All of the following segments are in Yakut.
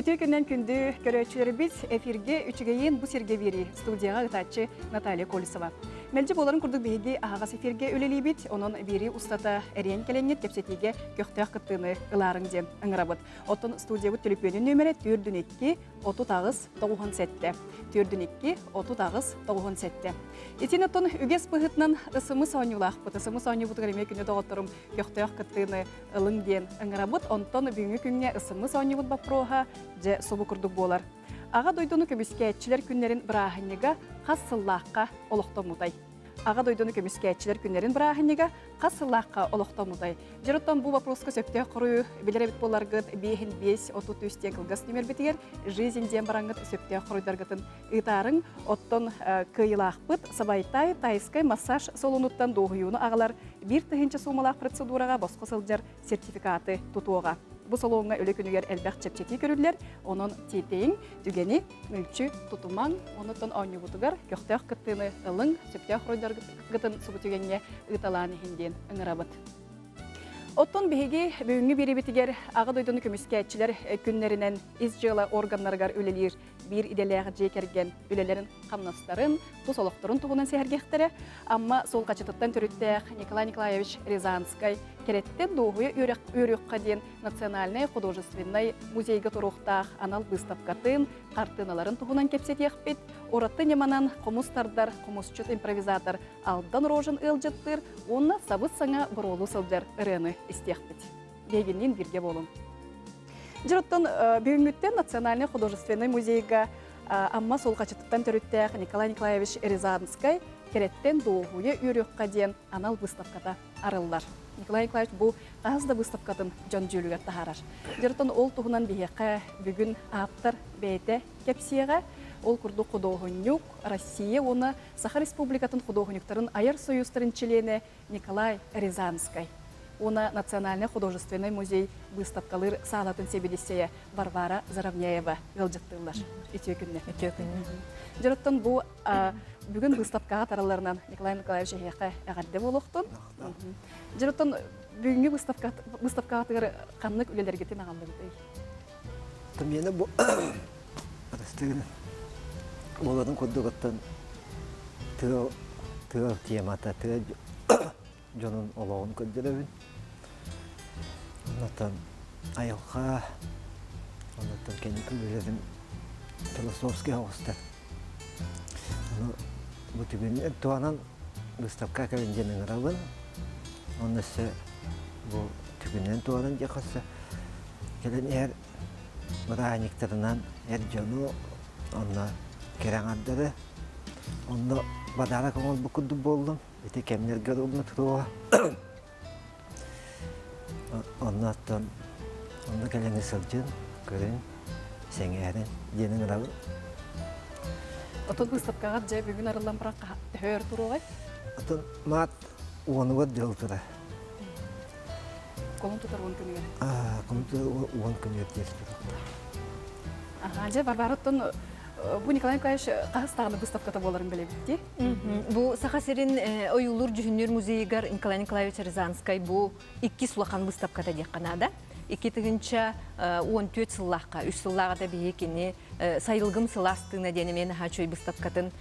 Үтүө күннэн күндү көрөөччүлэрбит эфиргэ үчүгэйин бу сиргэ биэрии студияҕа ытааччы Наталья Колесова. Мэлдьи буоларын курдук биһиги аһаҕас эфиргэ үлэлиибит, онон биэрии устата эриэн кэлэҥҥит кэпсэтиигэ көхтөөх кыттыыны ылаарыҥ диэн ыҥырабыт. Оттон студиябыт төлөпүөнүн нүөмэрэ 4 2 38 97. 4 2 38 97. Итин оттон үгэс быһыытынан ысымыс оонньуулаахпыт. Ысымыс оонньуубутугар эмиэ күнү доҕотторум көхтөөх кыттыыны ылыҥ диэн ыҥырабыт. Онтон бүгүҥҥү күҥҥэ ысымыс оонньуубут боппуруоһа дьэ субу курдук буолар. Аҕа дойдуну көмүскээччилэр күннэрин бырааһынньыга хас сыллаахха олохтоммутай? Аҕа дойдуну көмүскээччилэр күннэрин бырааһынньыга хас сыллаахха олохтоммутай? Дьоруттан бу вопроска сөптөөх хоруйу билэр эбит буоларгыт биэһин биэс 33 диэн кылгас нүмербитигэр «Жизнь» диэн бараҥҥыт сөптөөх хоруйдаргытын ыытаарыҥ. Оттон кыайыылаахпыт Сабайтай тайскай массаж салонуттан дуоһуйууну аҕалар 1000 суумалаах процедураҕа босхо сылдьар сертификаты тутуоҕа. Бу салоҥҥа үлэ күнүгэр элбэх чэпчэтии көрүллэр, онон тиэтэйиҥ, түгэни мүлчү тутумаҥ, онуттан оонньуубутугар көхтөөх кыттыыны ылыҥ, сөптөөх хоруйдаргытын субу түгэҥҥэ ыыталаан иһин диэн ыҥырабыт. Оттон биһиги бүгүҥҥү биэриибитигэр Аҕа дойдуну көмүскээччилэр күннэринэн ис дьыала органнарыгар үлэлиир биир идэлээх дьиэ кэргэн үлэлэрин хамнастарын, тус олохторун туһунан сэһэргэхтэрэ Амма Суолхачытыттан төрүттээх Николай Николаевич Рязанскай кэрэттэн дуоһуйа үөрүөххэ диэн Национальнай художественнай музейга туруохтаах анал быыстапкатын, хартыыналарын туһунан кэпсэтиэхпит. Ураты ньыманан хомус тардар хомусчут-импровизатор Алдан Рожин ыалдьыттыыр уонна сабыс-саҥа буруолуу сылдьар ырыаны истиэхпит. Биһигинниин бииргэ буолуҥ. Дьоруттан бүгүҥҥүттэн Национальнай художественнай музейга Амма Суолхачытыттан төрүттээх Николай Николаевич Рязанскай кэрэттэн дуоһуйа үөрүөххэ диэн анал быыстапката арыллар. Николай Николаевич бу хаһыс да быыстапкатын дьон дьүүлүгэр таһаарар. Дьоруттан ол туһунан биһиэхэ бүгүн ааптар бэйэтэ кэпсиэҕэ. Ол курдук худуоһунньук, Россия уонна Саха Республикатын худуоһунньуктарын айар союзтарын чилиэнэ Николай Рязанскай уонна Национальнай художественнай музей быыстапкалыыр саалатын сэбиэдиссэйэ Варвара Заровняева ыалдьыттыыллар. Үтүө күннэр. Үтүө күннэр. Дьоруттан бу бүгүн быыстапкаҕа таралларынан Николай Николаевич эһиэхэ эҕэрдэ буолуохтун. Дьоруттан бүгүҥҥү быыстапкаҕытыгар ханнык үлэлэргитин аҕаллыбытый? Миэнэ бу Ырыстыгын буоларын курдук оттон тыа тыа темата, тыа дьонун олоҕун көрдөрөбүн. Оннуттан айылҕа, оннуттан кэнники үлэлэрим философскай оҕустар. Ону бу түгэн туһанан выставка кэлин диэн ыҥырабын. Онно өссө бу түгүнэн туһанан диэххэ өссө кэлэн иһэр бырааһынньыктарынан эр дьону онно кэрэ аҥардары онно бадаарак оҥорбут курдук буоллум. Ити кэмнэргэ уруумна туруоҕа. Онно оттон онно кэлэҥҥэ сылдьын, көрүн, сэҥээрин диэн ыҥырабын. Отон быыстапкаҕа дьэ бүгүн арыллан баран төһө өр туруоҕай? Отон маат уонугар дьыл турар. Кулун тутар уон күнүгэр. Кулун тутар уон күнүгэр диэри туруохтаах. Аха, дьэ Варвара оттон бу Николай Николаевич хаһыс даҕаны быыстапката буоларын билэбит дии. Бу Саха сирин ойуулуур дьүһүннүүр музейыгар Николай Николаевич Рязанскай бу иккис улахан быыстапката диэххэ наада. 2014 сыллаахха, үс сыллааҕыта биһи кини Сайылгым сылаас тыына диэн эмиэ наһаа үчүгэй быыстапкатын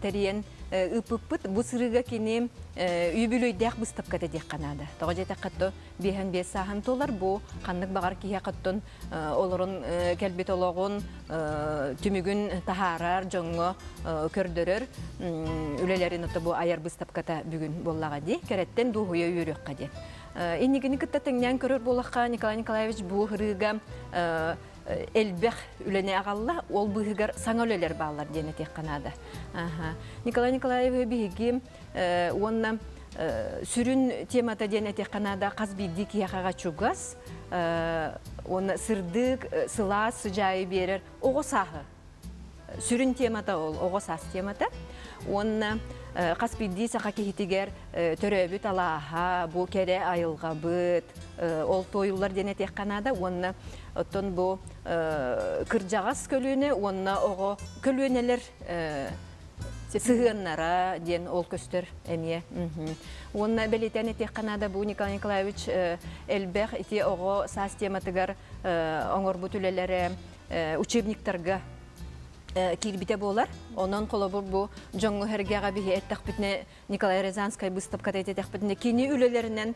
тэрийэн ыыппыппыт. Бу сырыыга кини үбүлүөйдээх быыстапката диэххэ наада. Тоҕо диэтэххэ то биэһэн биэс сааһын туолар бу ханнык баҕар киһиэхэ оттон олорон кэлбит олоҕун түмүгүн таһаарар, дьоҥҥо көрдөрөр үлэлэрин ото бу айар быыстапката бүгүн буоллаҕа дии. Кэрэттэн дуоһуйа үөрүөххэ диэн. Иннигини кытта тэҥнээн көрөр буоллахха, Николай Николаевич бу ырыыга элбэх үлэни аҕалла, ол быыһыгар саҥа үлэлэр бааллар диэн этиэххэ наада. Николай Николаевич биһиги уонна сүрүн темата диэн этиэххэ наада хас биирдии киһиэхэҕэ чугас уонна сырдык, сылаас сыдьаайы биэрэр оҕо сааһы сүрүн темата ол оҕо саас темата уонна хас биирдии саха киһитигэр төрөөбүт алааһа бу кэрэ айылҕабыт ол туойуллар диэн этиэххэ наада уонна оттон бу кырдьаҕас көлүөнэ уонна оҕо көлүөнэлэр. Сыһыаннара диэн ол көстөр эмиэ. Уонна бэлиэтээн этиэххэ наада бу Николай Николаевич элбэх ити оҕо саас тематыгар оҥорбут үлэлэрэ учебниктарга киирбитэ буолар. Онон холобур бу дьоҥҥо сэргэҕэ биһи эттэхпитинэ Николай Рязанскай быыстапката эттэхпитинэ кини үлэлэринэн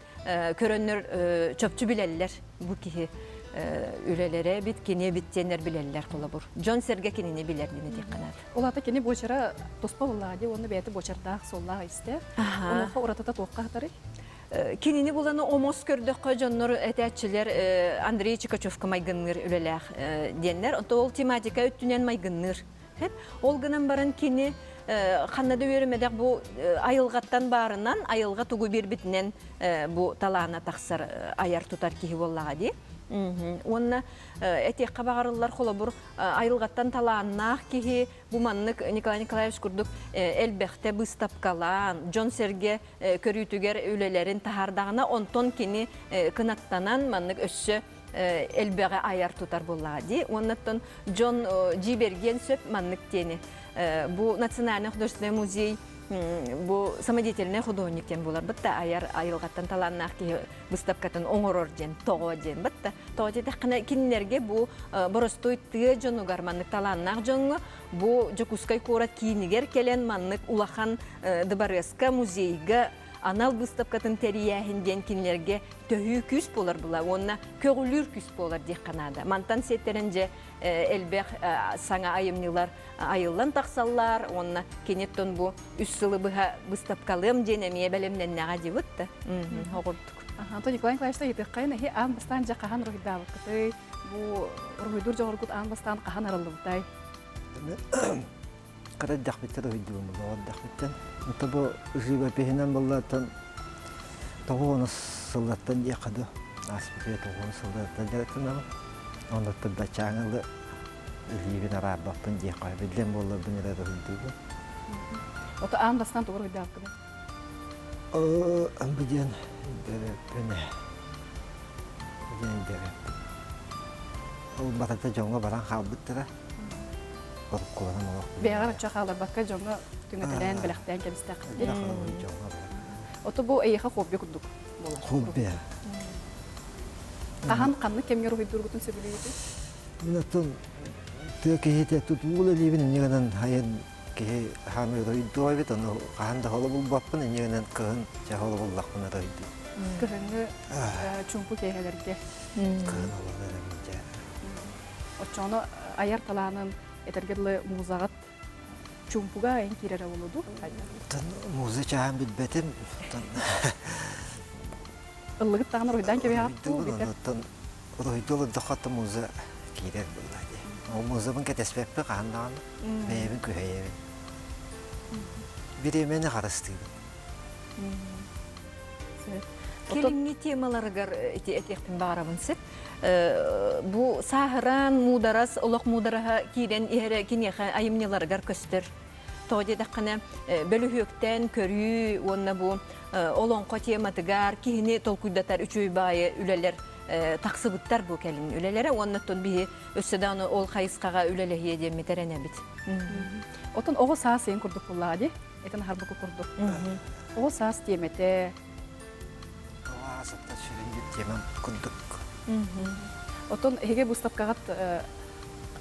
көрөннөр чопчу билэллэр бу киһи үлэлэрэ эбит, кини эбит диэннэр билэллэр холобур. Дьон-сэргэ кинини билэр диэн этиэххэ наада. Ол аата кини буочара туспа буллаҕа дии уонна бэйэтэ буочардаах, суоллаах истээх. Онуоха уратыта туохха хатарый? Кинини буланы омос көрдөххө дьоннор этээччилэр Андрей Чикачевка майгынныыр үлэлээх диэннэр. Онто ол тематика өттүнэн майгынныыр. Ол гынан баран кини ханна да үөрэммэтэх бу айылҕаттан баарынан, айылҕа тугу биэрбитинэн бу талаана тахсар айар тутар киһи буоллаҕа дии. Уонна этиэххэ баҕарыллар холобур айылҕаттан талааннаах киһи бу маннык Николай Николаевич курдук элбэхтэ быыстапкалаан, дьон-сэргэ көрүүтүгэр үлэлэрин таһаардаҕына, онтон кини кынаттанан маннык өссө элбэҕи айар тутар буоллаҕа дии. Уоннаттан дьон дьиибэргиэн сөп маннык диэни. Бу Национальный художественный музей бу самодеятельный художник диэн буолар бытта айар айылҕаттан талааннаах киһи быыстапкатын оҥорор диэн тоҕо диэн бытта тоҕо диэтэххинэ кинилэргэ бу боростуой тыа дьонугар маннык талааннаах дьоҥҥо бу Дьокуускай куорат киинигэр кэлэн маннык улахан дыбарыаска музейга анал быыстапкатын тэрийээһин диэн кинилэргэ төһүү күүс буолар була уонна көҕүлүүр күүс буолар диэххэ наада. Мантан сиэттэрэн дьэ элбэх саҥа айымньылар айыллан тахсаллар уонна киниттэн бу үс сылы быһа быыстапкалыам диэн эмиэ бэлэмнэннэҕэ диэбит да. Оҕурдук. Антон Николай Николаевич ыйытыаххайын эһи аан бастаан дьэ хаһан уруһуйдаабыккытый? Бу уруһуйдуур дьоҕургут аан бастаан хаһан арыллыбытай? Кыра эрдэхпиттэн уһуйдуум оҕо эрдэхпиттэн. Ото бу живопиһинэн буоллааттан тоҕуонус сыллартан диэххэ дуу ааспыт тоҕуонус сыллартан дьарыктанабын. Оннуттан баччааҥы илиибин араарбаппын диэххэ биллэн буолларбын эрэ уһуйдуубун. Ото аан бастаан тугу уруһуйдаабыккыный? Бу диэн өйдөөбөппүн ээ. Бу диэн өйдөөбөппүн. Ол барыта дьоҥҥо баран хаалбыттара. Оруккуларын олох Бэйэҕэр оччо хааларбакка дьоҥҥо түҥэтэлээн, бэлэхтээн кэбистэххит дии. Ото бу эйиэхэ хобби курдук буолар. Хобби. Хаһан ханнык кэмҥэ уруһуйдуургутун сөбүлүүгүтүй? Мин оттон тыа киһитэ тутуу үлэлиибин инньэ гынан айан киһи хаан уруһуйдуо эбит ону хаһан да холо булбаппын инньэ гынан кыһын чэ холо буллахпына уруһуйдуу. Кыһыҥҥы чуумпу киэһэлэргэ. Кыһын олорор эбит дьэ. Оччоҕуна айар талаанын этэргэ дылы музаҕыт чуумпуга айан киирэрэ буолуо дуу? Муза чааһын билбэтим. Ыллыгыт даҕаны уруһуйдаан кэбиһэҕит дуу? Оттон уруһуйдуу олордоххо муза киирэр буолла дии. Ол музабын кэтэспэппин хаһан даҕаны. Бэйэбин күһэйэбин. Бириэмэни харыстыыбын. Кэлиҥҥи темаларыгар ити этиэхпин баҕарабын сип. Бу сааһыраан муударас, олох муудараһа киирэн иһэрэ киниэхэ айымньыларыгар көстөр. Тоҕо диэтэххинэ, бөлүһүөктэн көрүү уонна бу олоҥхо тематыгар киһини толкуйдатар үчүгэй баайы үлэлэр тахсыбыттар бу кэлин үлэлэрэ уонна оттон биһи өссө даҕаны ол хайысхаҕа үлэлэһиэ диэммит эрэнэбит. Оттон оҕо саас ыйын курдук буллаҕа дии. Этэн аһарбыкы курдук. Оҕо саас тиэмэтэ. Оҕо саасыттан сүрүн биир тиэмэм курдук. Оттон эһиги быыстапкаҕыт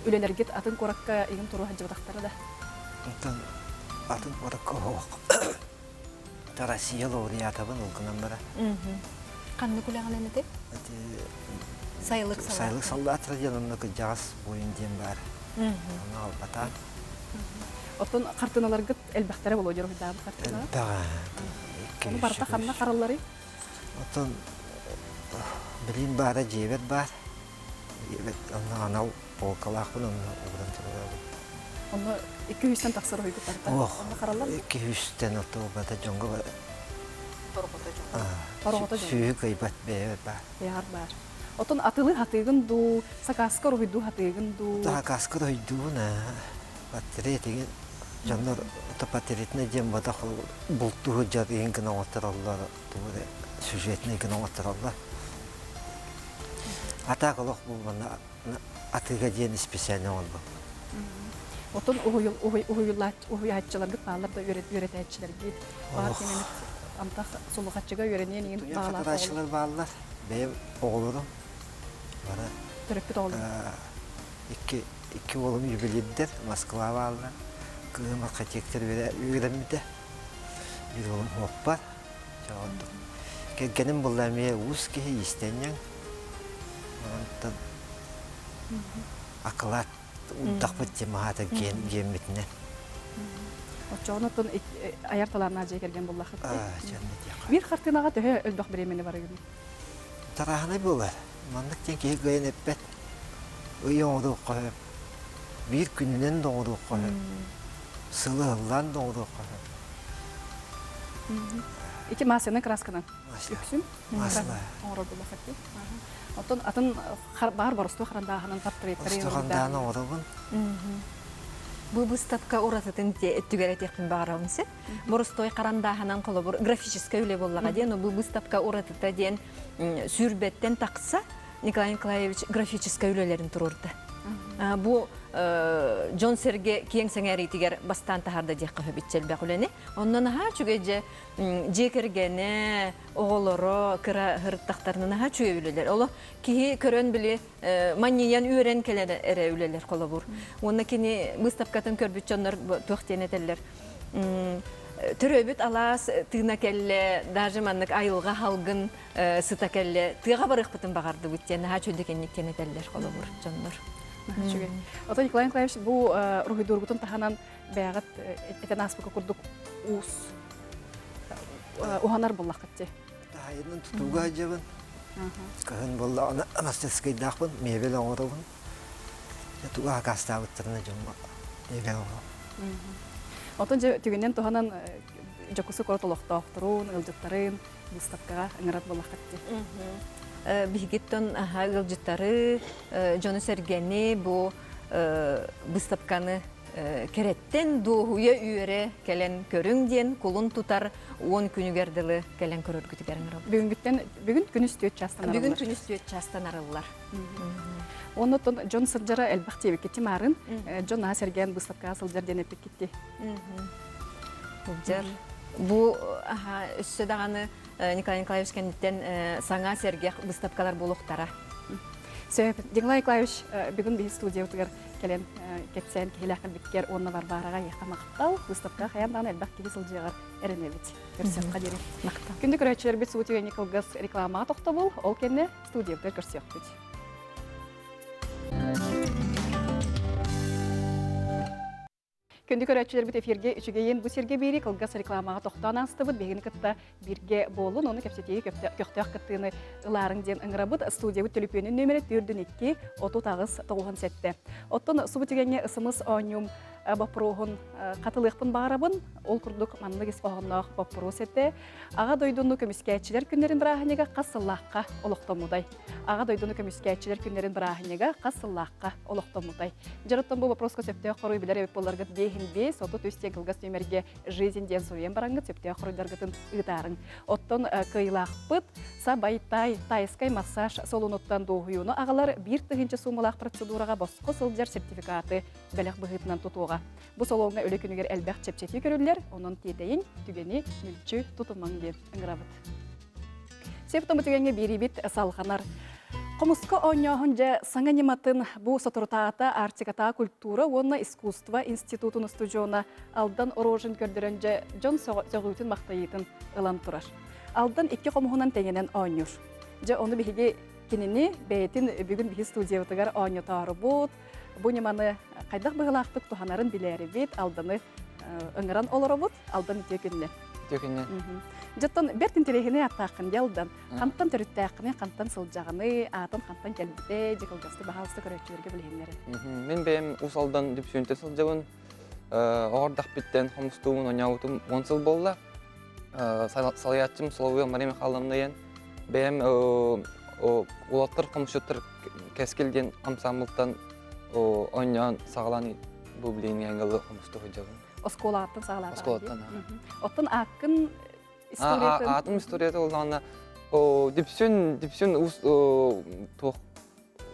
үлэлэргит атын куоракка игин туруо сылдьыбатахтара да? Оттон атын куоракка оһох. Россия лауреатабын ол гынан бара. Ханнык үлэҕинэн этэй? Сайылык Сайылык саллаатра диэн онно кырдьаҕас буойун диэн баар. Ону албатаан. Оттон хартыыналаргыт элбэхтэрэ болуо дьоруһуйдаабыт хартыыналар? Элбэҕэ. Ону барыта ханна харалларый? Оттон билиим баара дьиэбэр баар. Дьиэбэр онно анал полкалаахпын онно ууран турабын. Онно икки үстэн тахсар уһуйгут барыта? Онно хараллар? Икки үстэн орто дьоҥго Торҕото дьоҥго. Торҕото дьоҥго. Сүүһү кыайбат бэйэбэр баар. Бэйэҕэр баар. Оттон атылыы хатыыгын дуу, сакааска уруһуйдуу хатыыгын дуу? Сакааска уруһуйдуубун ээ. Портрет дьоннор портретнай диэн бодох бултуу сылдьар иһин гына оҥоттороллор, тугу эрэ сюжетнай гына оҥоттороллор. А так олох бу манна атыыга диэн специально оҥорбуппун. Отон уһуйааччыларгыт бааллар да үөрэтээччилэргит баар кэмэмит амтах сулухаччыга үөрэниэн иин баалаах бааллар. Бэйэм оҕолорум бары төрөппүт оҕолорум. Икки икки уолум юбилейдэр Москва бааллар. Кыыһым архитектор үөрэммитэ. Биир уолум уоппар. Чоҕордук. Кэргэним булла эмиэ уус киһи иистэнньэҥ. Онтон акылаат Утахпыт маһаата гиэммитинэн. Оччоҕуна оттон айар талааннаах дьиэ кэргэн буллахыт. Биир хартыынаҕа төһө элбэх бириэмэни барыгын? Тарааһынай буолар. Маннык диэн киһи кыайан эппэт. Ый оҥоруохха сөп. Биир күнүнэн да оҥоруохха сөп. Сылы ыллаан да оҥоруохха сөп. Ити маасынан красканан үксүн Маасла. оҥорор буоллаххыт дии. Оттон атын баар боростуой харандааһынан портреттэри Харандааһын оҥоробун. Бу выставка уратытын өттүгэр этиэхпин баҕарабын сеп. Боростуой харандааһынан холобур графическай үлэ буоллаҕа диэн, бу выставка уратыта диэн сүүрбэттэн тахса Николай Николаевич графическай үлэлэрин туруорда. Бу дьон-сэргэ киэҥ сэҥээриитигэр бастаан таһаарда диэххэ сөп иччэлбэх үлэни. Онно наһаа үчүгэй дьэ дьиэ кэргэнэ, оҕолоро кыра сырыттахтарына наһаа үчүгэй үлэлэр. Оло киһи көрөн били манньыйан үөрэн кэлэр эрэ үлэлэр холобур. Уонна кини выставкатын көрбүт дьоннор туох диэн этэллэр. Төрөөбүт алаас тыына кэллэ, даже маннык айылҕа халгын сыта кэллэ, тыаҕа барыахпытын баҕардыбыт диэн наһаа үчүгэй кэнник диэн этэллэр холобур дьоннор. Үчүгэй. Ото Николай Николаевич бу уруһуйдуургутун таһынан бэйэҕит этэн ааспыкка курдук уус уһанар буоллаххыт дии. Таһайынан тутууга сылдьабын. Кыһын буоллаҕына мастерскайдаахпын, мебель оҥоробун. Туга акаастаабыттарына дьоҥҥо мебель оҥоробун. Отон дьэ түгэнинэн туһанан Дьокуускай куорат олохтоохторун, ыалдьыттарын выставкаҕа ыҥырар буоллаххыт дии. Биһигиттэн ыалдьыттары, дьону-сэргэни бу выставканы кэрэттэн дуоһуйа үөрэ кэлэн көрүҥ диэн кулун тутар 10 күнүгэр дылы кэлэн көрөргүтүгэр ыҥырабыт. Бүгүнгүттэн бүгүн күнүс 4 чаастан арыллар. Бүгүн күнүс 4 чаастан арыллар. Оннуттан дьон сылдьара элбэх диэбиккити маарын. Дьон наһаа сэргээн быыстапкаҕа сылдьар диэн эппиккитти. Сылдьар. Бу өссө даҕаны Николай Николаевич кэнниттэн саҥа сэргэх быыстапкалар буолуохтара. Сөп. Николай Николаевич бүгүн биһи студиябытыгар кэлэн кэпсээн киһилээх кэлбиккэр уонна Варвараҕа эйиэхэ махтал. Выставка хайаан даҕаны элбэх киһи сылдьыаҕар эрэнэбит. Көрсүөххэ диэри. Махтал. Күндү көрөөччүлэрбит субу түгэҥҥэ кылгас рекламаҕа тохтобул. Ол кэннэ студиябытыгар көрсүөхпүт. Күндү көрөөччүлэрбит эфиргэ үчүгэйин бу сиргэ биэри кылгас рекламаҕа тохтоон аастыбыт. Биһигини кытта бииргэ буолун, ону кэпсэтиигэ көхтөөх кыттыыны ылаарыҥ диэн ыҥырабыт. Студиябыт төлөпүөнүн нөмерэ 4 2 38 97. Оттон субу түгэҥҥэ ысымыс оонньуум боппуруоһун хатылыахпын баҕарабын. Ол курдук маннык ис хоһоонноох боппуруос этэ. Аҕа дойдуну көмүскээччилэр күннэрин бырааһынньыга хас сыллаахха олохтоммутай? Аҕа дойдуну көмүскээччилэр күннэрин бырааһынньыга хас сыллаахха олохтоммутай? Дьаруттан бу вопроска сөптөөх хоруй билэр эбит буолларгыт биэһин биэс, 33 диэн кылгас нүөмэргэ «Жизнь» диэн суруйан бараҥҥыт сөптөөх хоруйдаргытын ыытаарыҥ. Оттон кыайыылаахпыт Сабайтай тайскай массаж салонуттан дуоһуйууну аҕалар 1000 суумалаах процедураҕа босхо сылдьар сертификаты бэлэх быһыытынан тутуоҕа. Бу салоҥҥа үлэ күнүгэр элбэх чэпчэтии көрүллэр, онон тиэтэйиҥ, түгэни мүлчү тутумаҥ диэн ыҥырабыт. Сеп түгэҥҥэ биэриибит салҕанар. Хомуска оонньооһун дьэ саҥа ньыматын бу соторутааҕыта Арктикатааҕы культура уонна искусство институтун устудьуона Алдан Рожин көрдөрөн дьэ дьон сөҕүүтүн-махтайыытын ылан турар. Алдан икки хомуһунан тэҥинэн оонньуур. Дьэ ону биһиги кинини бэйэтин бүгүн биһи студиябытыгар оонньотоорубут, бу ньыманы хайдах быһыылаахтык туһанарын билээрибит, Алданы ыҥыран олоробут. Алдан үтүө күннэ. Үтүө күннэ. Дьоттон бэрт интэриэһинэй ааттааххын дии Алдан. Хантан төрүттээххиний, хантан сылдьаҕыный, аатын хантан кэлбитэ, дьэ кылгастык баһаалыста көрөөччүлэргэ билиһиннэрин. Мин бэйэм Уус Алдан Дүпсүнтэн сылдьабын. Оҕордахпиттэн хомустуубун оонньообутум 10 сыл буолла. Салайааччым Соловьев Мария Михайловна диэн. Бэйэм уолаттар хомусчуттар Кэскил диэн ансаамбылтан оонньоон саҕалаан бу билиҥҥи ангелы хомустуу сылдьабын. Оскуолаттан саҕалаатаҕын Оскуолаттан. Оттон ааккын историятын Аатым историята боллаҕына Дүпсүн Дүпсүн уус туох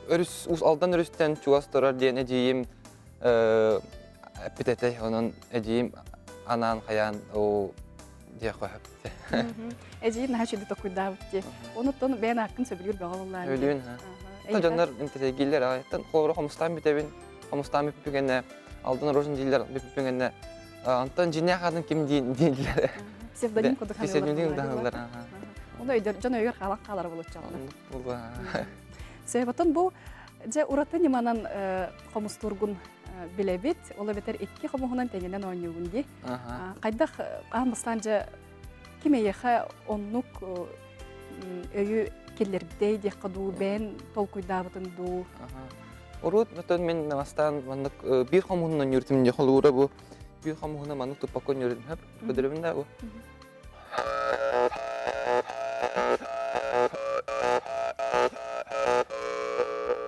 өрүс Уус Алдан өрүстэн чугас турар диэн эдьиийим. эппит этэй, онон эдьиийим анаан хайаан оо диэххэ сөп. Эдьиийим наһаа үчүгэй токуйдаабыт дии. Онуттан бэйэн ааккын сөбүлүүр бөҕө буоллаан. Сөбүлүүн, ха. Дьоннор интэриэһиргииллэр аҕайыттан холобура хомустаан бүтэбин, хомустаан бүппүн кэннэ Алтан Рожин дииллэр бүппүн кэннэ Антон дьиҥнээх аатын ким дииллэр. Псевдоним курдук Псевдоним ханыыллар. Ону өйдөр дьон өйүгэр хаалан хаалара болуччаҕына. Сөбөтөн бу дьэ ураты ньыманан хомустуургун билэбит. Ол эбэтэр икки хомуһунан тэҥинэн оонньуугун дии. Хайдах аан бастаан дьэ ким эйиэхэ оннук өйү киллэрбитэй диэххэ дуу, бэйэн толкуйдаабытын дуу? Урут отон мин бастаан маннык биир хомуһунан оонньууртум дьэ холуура бу биир хомуһуна маннык туппакка оонньууртум хөп көдөрөбүн да бу.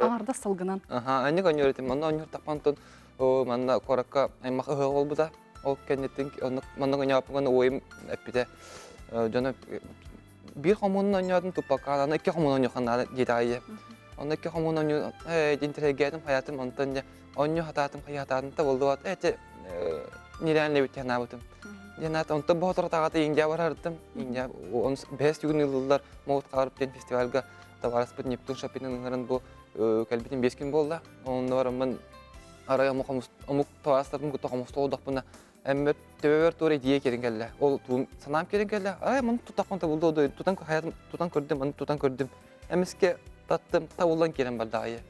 Аҥардас салгынан. Аха, анньык оонньуур этим. Манна оонньуур таппантон манна куоракка аймах ыһыах буолбута. Ол кэнниттэн оннук маннык оонньооппугун уойум эппитэ. Дьоно биир хомуунун оонньоотум туппакка аны икки хомуун оонньуохха наада диэтэҕэ ийэ. Онно икки хомуун оонньуу ээ интэриэһиргээтим хайаатым онтон дьэ оонньуу хатаатым хайаатаатым да буоллубат ээ нереально эбит санаабытым. Диэн аат онтон боотуртаҕата Индия барарытым. Индия он бэс күн ылыллар Моут Хаарып диэн фестивальга табаарыспыт Нептун Шапинын ыҥыран бу кэлбитим 5 күн буолла. Онно бараммын арай омук омук табаарыстарбын кытта хомустуу олордохпуна эммэр төбөбөр туора идея киирэн кэллэ. Ол туум санаам киирэн кэллэ. Ай маны тутахпын табылды тутан хаятым тутан көрдүм, маны тутан көрдүм. Эмискэ таттым табыллан киирэн барда айы.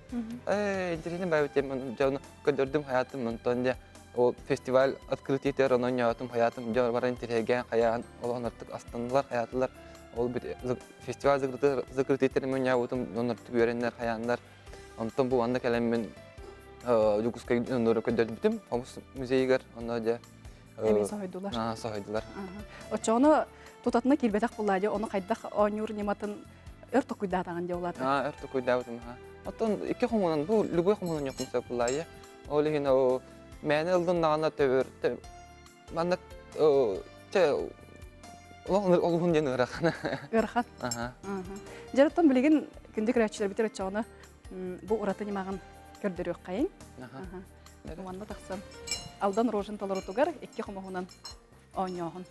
Ээ интеллигент баайбыт диэн дьону көрдөрдүм хаятым онтон дьэ ол фестиваль открытиетигэр онон ньоотум хаятым дьон баран интеллигент хайаан олоһон артык астаннылар хаятылар ол фестиваль закрытиетигэр мунньаабытым дьон артык үөрэннэр хайааннар Онтон бу манна кэлэммин Дьокуускай дьоннору көрдөрбүтүм хомус музейыгар онно дьэ Эмиэ соһуйдулар. Соһуйдулар. Оччоҕуна тутатына киирбэтэх буоллаа дьэ ону хайдах оонньуур ньыматын өр токуйдаатаҕын дьэ улаата. Аа өр токуйдаабытым аха. Оттон икки хомунан бу любой хомунан ньоххун сөп буоллаа дьэ. Ол иһин мээнэ ылдыннаҕына төбөр маннык чэ олуһун диэн ыарахан. Ыарахан. Дьэ оттон билигин күндү көрөөччүлэрбит оччоҕуна бу ураты ньымаҕын көрдөрүөххэйиҥ. Манна тахсан Алдан Рожин толорутугар икки хомуһунан оонньооһун.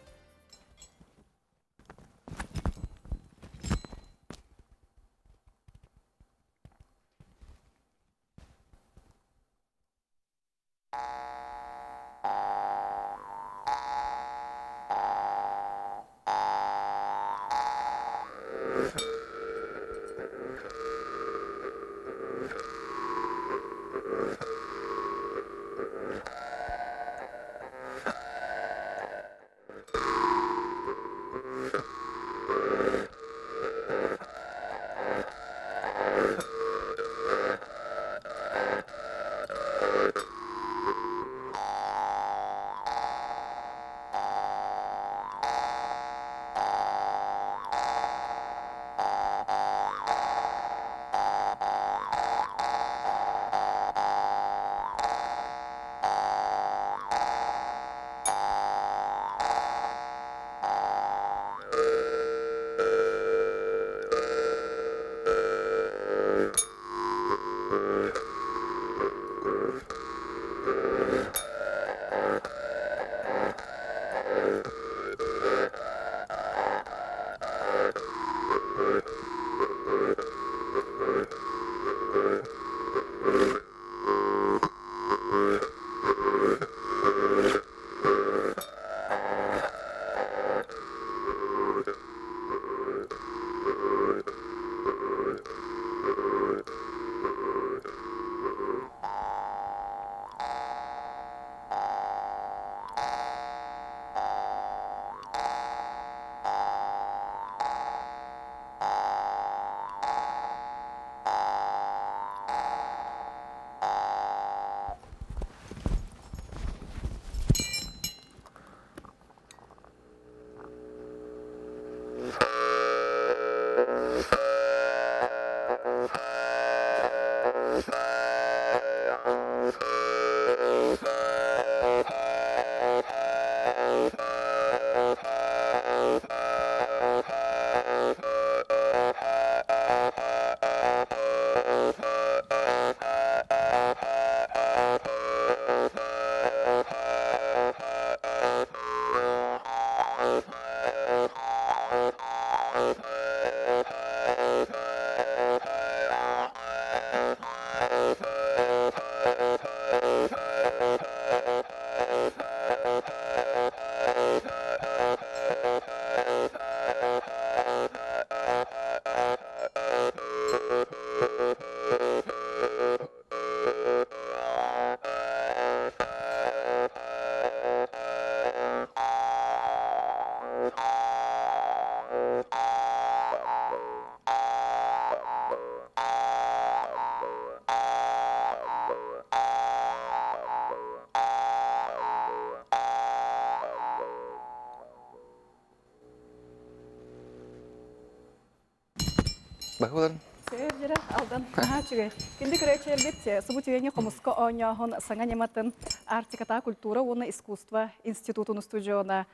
Баһыларын. Сөп дьэрэ Алдан наһаа үчүгэй. Күндү көрөөччүлэрбит субу түгэҥҥэ хомуска оонньооһун саҥа ньыматын Арктикатааҕы культура уонна искусство институтун устудьуона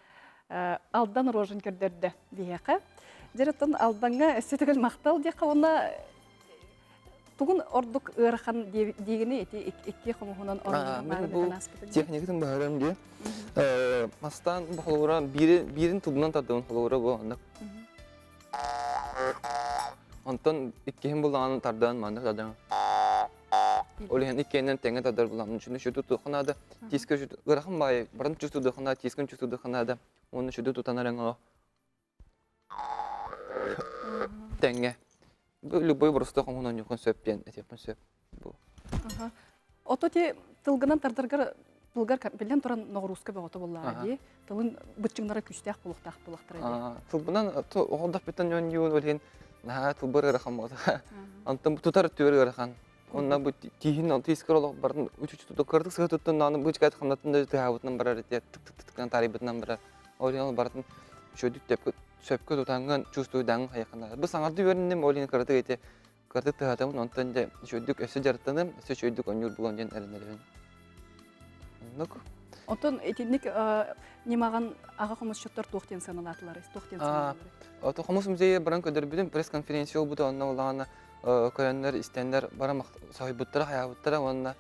Алдан Рожин көрдөрдө биһиэхэ. Дьэ оттон Алдаҥҥа өссө төгүл махтал диэххэ уонна тугун ордук ыарахан диигини ити икки хомуһунан Мен бу техникатын баһарам дии. Мастан бу холобура биирин тылынан тардыбын холобура бу оннук. Онтон иккиһин буллаҕын тардан маннык тардан. Ол иһин иккиэннэн тэҥҥэ тардар булам. Шуну шүтү тутуохха наада. Тиискэ шүтү ыарахан баайы баран чувствуйдуохха наада, тиискин чувствуйдуохха наада. Уонна шүтү тутан эрэн тэҥҥэ. Бу любой боростуой хомуһун оонньуоххун сөп диэн этиэхпин сөп. Бу. Ото ти тылгынан тардаргар тылгар биллэн туран ноҕурууска бөҕөтө буоллаҕа дии. Тылын быччыҥнара күүстээх буолуохтаах буолуохтара дии. Тылбынан оҕолдохпуттан оонньуун ол иһин наһаа тылбар ыарахан буолта. Онтон тутар өттүгэр ыарахан. Онно бу тииһин тиискэр олох барын үчү кырдык сыһы туттун нааны бычкат хамнатын да тыһаабытынан барар этэ тык тык тык таарыйбытынан барар. Ол иһин ол барытын үчүгдүк сөпкө тутаҥҥын чувствуйдаҥҥын хайаххына. Бу саҥарды үөрэнним ол иһин кыратык эти кыратык тыһатабын онтон дьэ үчүгдүк өссө дьарыктаным өссө үчүгдүк оонньуур булан диэн эрэнэбин. Оннук. Оттон итинник ньымаҕын аҕа хомусчуттар туох диэн сыаналаатылар? Туох диэн сыаналаатылар? Ото хомус музейа баран көрдөрбүтүм пресс-конференция буолбута онно улаана көрөннөр истэннэр бары соһуйбуттара хайаабыттара уонна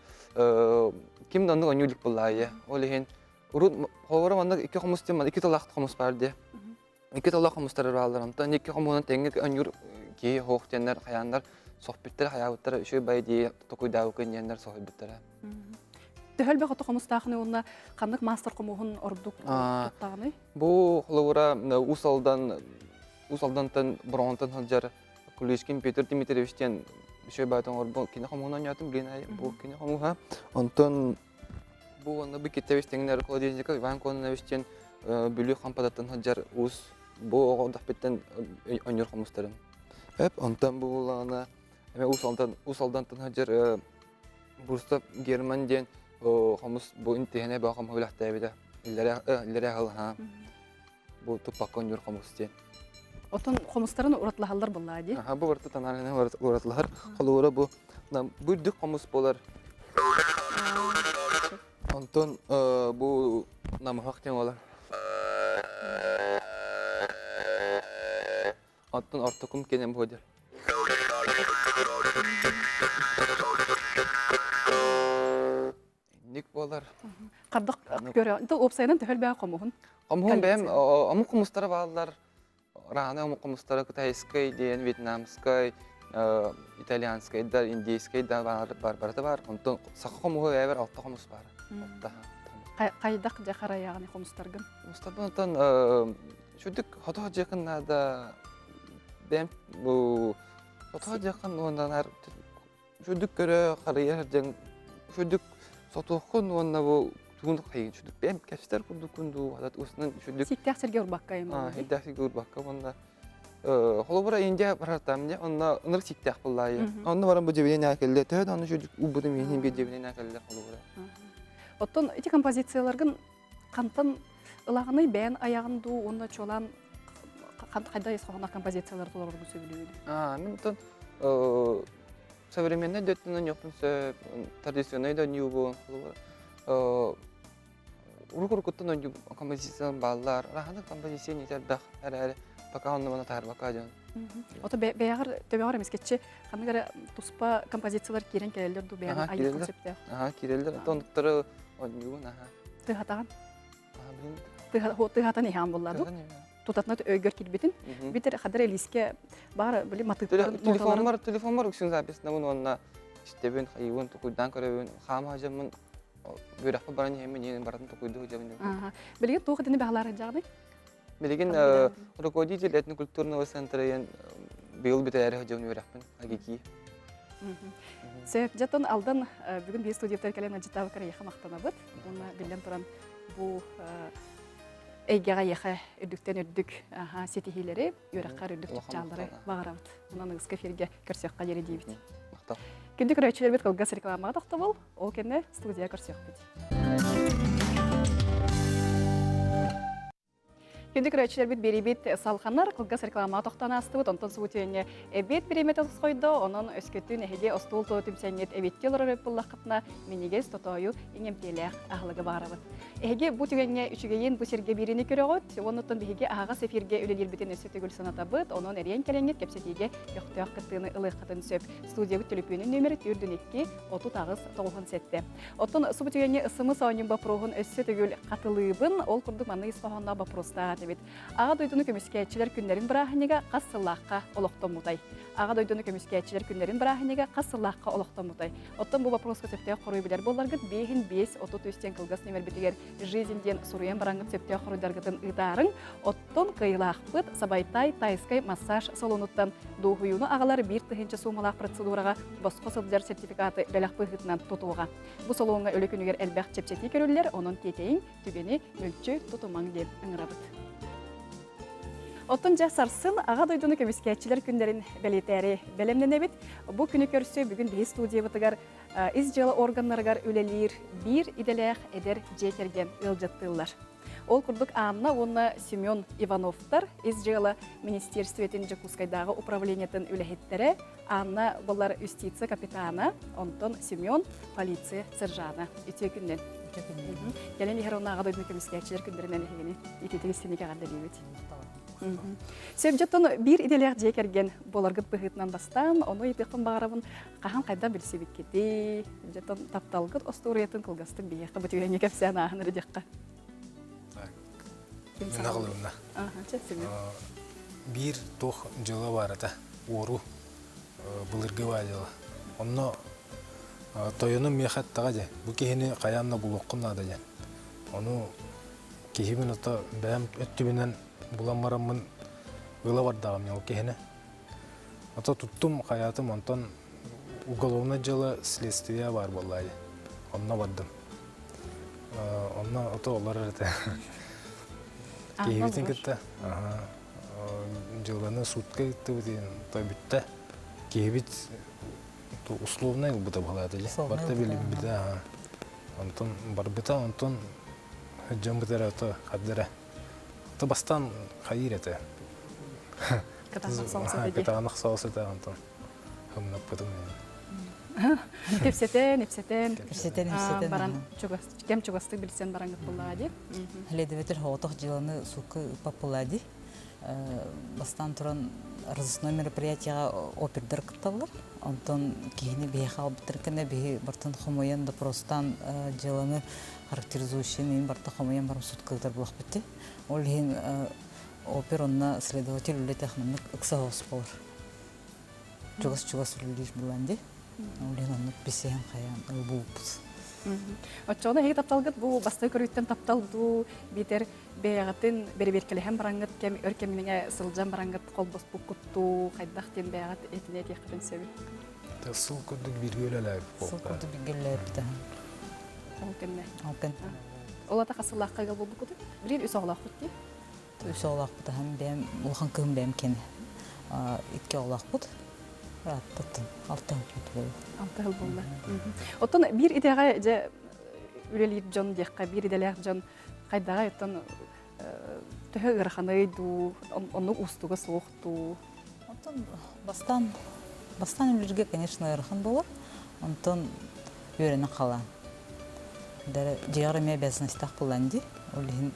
ким да оннук оонньуу илик буоллаайы. Ол иһин урут холобура маннык икки хомус диэн икки тыллаах хомус баар дии. Икки тыллаах хомустар бааллар. Онтон икки хомуһунан тэҥҥэ оонньуур киһи суох диэннэр хайааннар сохпүттэрэ хайаабыттара үчүгэй бай дии токуйдаабыккын диэннэр соһуйбуттара. Төһө элбэх ото хомустаахыный уонна ханнык маастар хомуһун ордук туттаҕыный? Бу холобура Уус Алдан Уус Алдантан Бороҕонтон сылдьар Куличкин Петр Дмитриевич диэн үчүгэй баай оҥорбут кини хомуһун оонньоотум билин бу кини хомуһа. Онтон бу уонна бу Киттевич тэҥнэр Холодильников Иван Кононович диэн Бүлүү Хампататтан сылдьар уус бу оҕо дахпыттан оонньуур хомустарын. Эп онтон бу буллаҕына эмэ Уус Алдан Уус Алдантан сылдьар Бурстов Герман диэн хомус бу интиһэнэ баа хомуһу үлэхтээбитэ. Иллэрэ иллэрэ хыл бу туппакка оонньуур хомус диэн. Отон хомустарын уратылаһаллар буоллаа дии. Аха бу барыта тональнай уратылаһар. Холобура бу бу үрдүк хомус буолар. Онтон бу намыһах диэн буолар. Оттон ортокум кэнэн буолар. Инник буолар. Хардах көрө. Уопсайынан төһө элбэх хомуһун? Хомуһун бэйэм омук хомустара бааллар. Рааны омук хомустара кытайскай диэн, вьетнамскай, итальянскай да, индийскэй да бар, барыта бар. Онтон саха хомуһу бэйэбэр алта хомус баар. Алта хомус. Хайдах дьэ харайаҕыный хомустаргын? Хомустарбын онтон Чүдүк хотох дьиэкин наада бэйэм бу хотох дьиэкин уонна чүдүк көрө харыйа сылдьан чүдүк сотуоххун уонна бу тугун хайын чүдүк бэйэм кэпсэтэр курдуккун дуу хатат устунан чүдүк Сиктээх сиргэ урбакка юм сиктээх сиргэ урбакка уонна холобура Индия барартам дьэ онно ынырык сиктээх буллаайы онно баран бу дьэбинэн акелле төһө да онно чүдүк убутум иһин биир дьэбинэн акелле холобура Оттон ити композицияларгын Хантан ылаҕыный бэйэн айаҕын дуу уонна чуолаан хайда ис хоһоонноох композициялары толороргун сөбүлүүгүн? Аа, мин оттон современный да өттүнэн ньохпун сөп, традиционный да ньуубун, урук-урукуттан ойуу композициялар бааллар. Раханы композиция не элбэх эрээри пока онно мана таһарбакка дьон. Ото бэйэҕэр төбөҕөр эмискэччи ханнык эрэ туспа композициялар киирэн кэлэллэр дуу бэйэҕэр айыы сөптөөх. Аха, киирэллэр. Оттон онтуктары оонньуубун, аха. Тыһатаҕын. Тыһатан иһэҕин буолла дуу? тутатына өйгөр киирбитин. Битер хадыр элиске бар били матыттарын Телефонмар телефонмар үксүн записьнабын уонна истэбин, хайыбын, тукуйдаан көрөбүн, хаама хажаммын үөрэхпэ баран иһэммин иһин баратын тукуйду сылдьабын. Билигин туох итини баһалаары дьаҕыный? Билигин руководитель этнокультурного центра быйыл бүтээри сылдьабын үөрэхпин АГИКИ. Сөп, дьэтон Алдан бүгүн биир студияттар кэлэн ыалдьыттаабыккар эйиэхэ махтанабыт. Уонна биллэн туран бу эйгэҕэ эйиэхэ үрдүктэн үрдүк ситиһиилэри, үөрэххэр үрдүк чыпчааллары баҕарабыт. Онон ыгыска эфиргэ көрсүөххэ диэри диибит. Махтал. Күндү көрөөччүлэрбит кылгас рекламаҕа тохтобул, ол кэннэ студия көрсүөхпүт. Күндү көрөөччүлэрбит биэрибит салханар кылгас рекламаҕа тохтоон аастыбыт, онтон субутүөҥҥэ эбиэт бириэмэтэ тосхойдо, онон өскөтүн эһиги остуол тула түмсэҥҥит эбиэттии олорор эбит буоллаххытына, минньигэс тотоойу иҥэмтиэлээх аһылыгы баҕарабыт. Эһиги бу түгэҥҥэ үчүгэйин бу сиргэ бииrini көрөҕүт, уоннуттан биһиги аһаҕас эфиргэ үлэлиирбитин өссө төгүл санатабыт, онон эриэн кэлэҥҥит кэпсэтиигэ көхтөөх кыттыыны ылыаххытын сөп. Студиябыт төлөпүөнүн нүөмэрэ 402 38 97. Оттон субу түгэҥҥэ ысымыс оонньуун боппуруоһун өссө төгүл хатылыыбын. Ол курдук манна ис хоһоонноох боппуруостаах эбит. Аҕа дойдуну көмүскээччилэр күннэрин бырааһынньыга хас сыллаахха олохтоммутай? Аҕа дойдуну көмүскээччилэр күннэрин бырааһынньыга хас сыллаахха олохтоммутай? Оттон бу боппуруоска сөптөөх хоруй билэр буолларгыт, биэһин биэс 33 диэн кылгас нүмербитигэр «Жизнь» диэн суруйан бараҥҥыт сөптөөх хоруйдаргытын ыытаарыҥ. Оттон кыайыылаахпыт Сабайтай тайскай массаж салонуттан дуоһуйууну аҕалар 1000 суумалаах процедураҕа босхо сылдьар сертификаты бэлэх быһыытынан тутуоҕа. Бу салоҥҥа үлэ күнүгэр элбэх чэпчэтии көрүллэр, онон тиэтэйиҥ, түгэни мүлчү тутумаҥ диэн ыҥырабыт. Оттон дьэ сарсын Аҕа дойдуну көмүскээччилэр күннэрин бэлиэтээри бэлэмнэнэбит. Бу күнү көрсө бүгүн биһи студиябытыгар ис дьыала органнарыгар үлэлиир биир идэлээх эдэр дьиэ кэргэн ыалдьыттыыллар. Ол курдук Анна уонна Семен Ивановтар ис дьыала министиэристибэтин Дьокуускайдааҕы управлениетын үлэһиттэрэ, Анна булар юстиция капитана, онтон Семен полиция сержана. Үтүө күннэн. Үтүө күннэн. Кэлэн иһэр оннааҕы дойдуну көмүскээччилэр күннэринэн эһигини ититик истиник эҕэрдэлиибит. Сөп дьоттон биир идэлээх дьиэ кэргэн буоларгыт быһыытынан бастаан, ону ыйытыахпын баҕарабын, хаһан хайдах билсибиккитий, дьоттон тапталгыт остуоруйатын кылгастык биһиэхэ бу түгэҥҥэ кэпсээн ааһан эрэ диэххэ. Мин аҕылыбына. Биир туох дьыала баар этэ, уоруу, былыргы баа дьыала. Онно тойонум миэхэ эттэҕэ дьэ, бу киһини хайаан да булуоххун наада диэн. Ону киһибин ото бэйэм өттүбүнэн булан бараммын ыла бардаҕым ол киһини. Ото туттум, хайаатым, онтон уголовнай дьыала следствие баар буолла дии. Онно бардым. Онно ото олорор этэ. Киһибитин кытта дьыаланы судка ыыттыбыт той бүттэ. Киһибит условнай ылбыта быһалаата дии. Барта билбитэ. Онтон барбыта, онтон дьоммут эрэ ото хардара. Ото бастаан хайыыр этэ. Кытаанах соус этэ онтон хымнаппытым. Кэпсэтэн, ипсэтэн, Кэпсэтэн, ипсэтэн. Баран чугас, кэм чугастык билсэн бараҥыт буллаҕа дии. Следователь соҕотох дьыаланы суукка ыыппаппылаа дии. Бастаан туран разыскной мероприятиеҕа опердар кытталлар. Онтон киһини биһиэхэ аҕалбыттар кэннэ биһи бартан хомуйан допростаан дьыаланы характеризующий мин барта хомуйан баран суутка ыытар буолахпыт дии. Ол иһин опер онно следователь үлэтэ маннык ыкса соҕус буолар. Чугас-чугас үлэлиир буолан дии. Ол иһин оннук бисиһэн хайаан ылбыппыт. Оччоҕуна эһиги тапталгыт бу бастакы көрүүттэн таптал дуу, биитэр бэйэҕитин бэрэбиэркэлэһэн бараҥҥыт кэм өр кэмҥэ сылдьан бараҥҥыт холбоспуккут дуу, хайдах диэн бэйэҕит этинэ этиэххитин сөбүй? Сыл курдук бииргэ үлэлээбит Сыл курдук бииргэ үлэлээбит Ол кэннэ. Ол кэннэ. Ол ата хас сыллаахха ыал буолбуккутуй? Билигин үс оҕолоохпут дии. Үс оҕолоохпут аһан бэйэм улахан кыһым бэйэм кэнэ. Икки оҕолоохпут. Ырааттаттан алта сыл буолла. Алта сыл буолла. Оттон биир идэҕэ дьэ үлэлиир дьон диэххэ, биир идэлээх дьон хайдаҕай оттон төһө ыараханый дуу, оннук уустуга суох дуу? Оттон бастаан бастаан үлэлииргэ, конечно, ыарахан буолар. Онтон үөрэнэн хаалаан. Дьиэҕэр эмиэ обязанностьтаах буолан дии. Ол иһин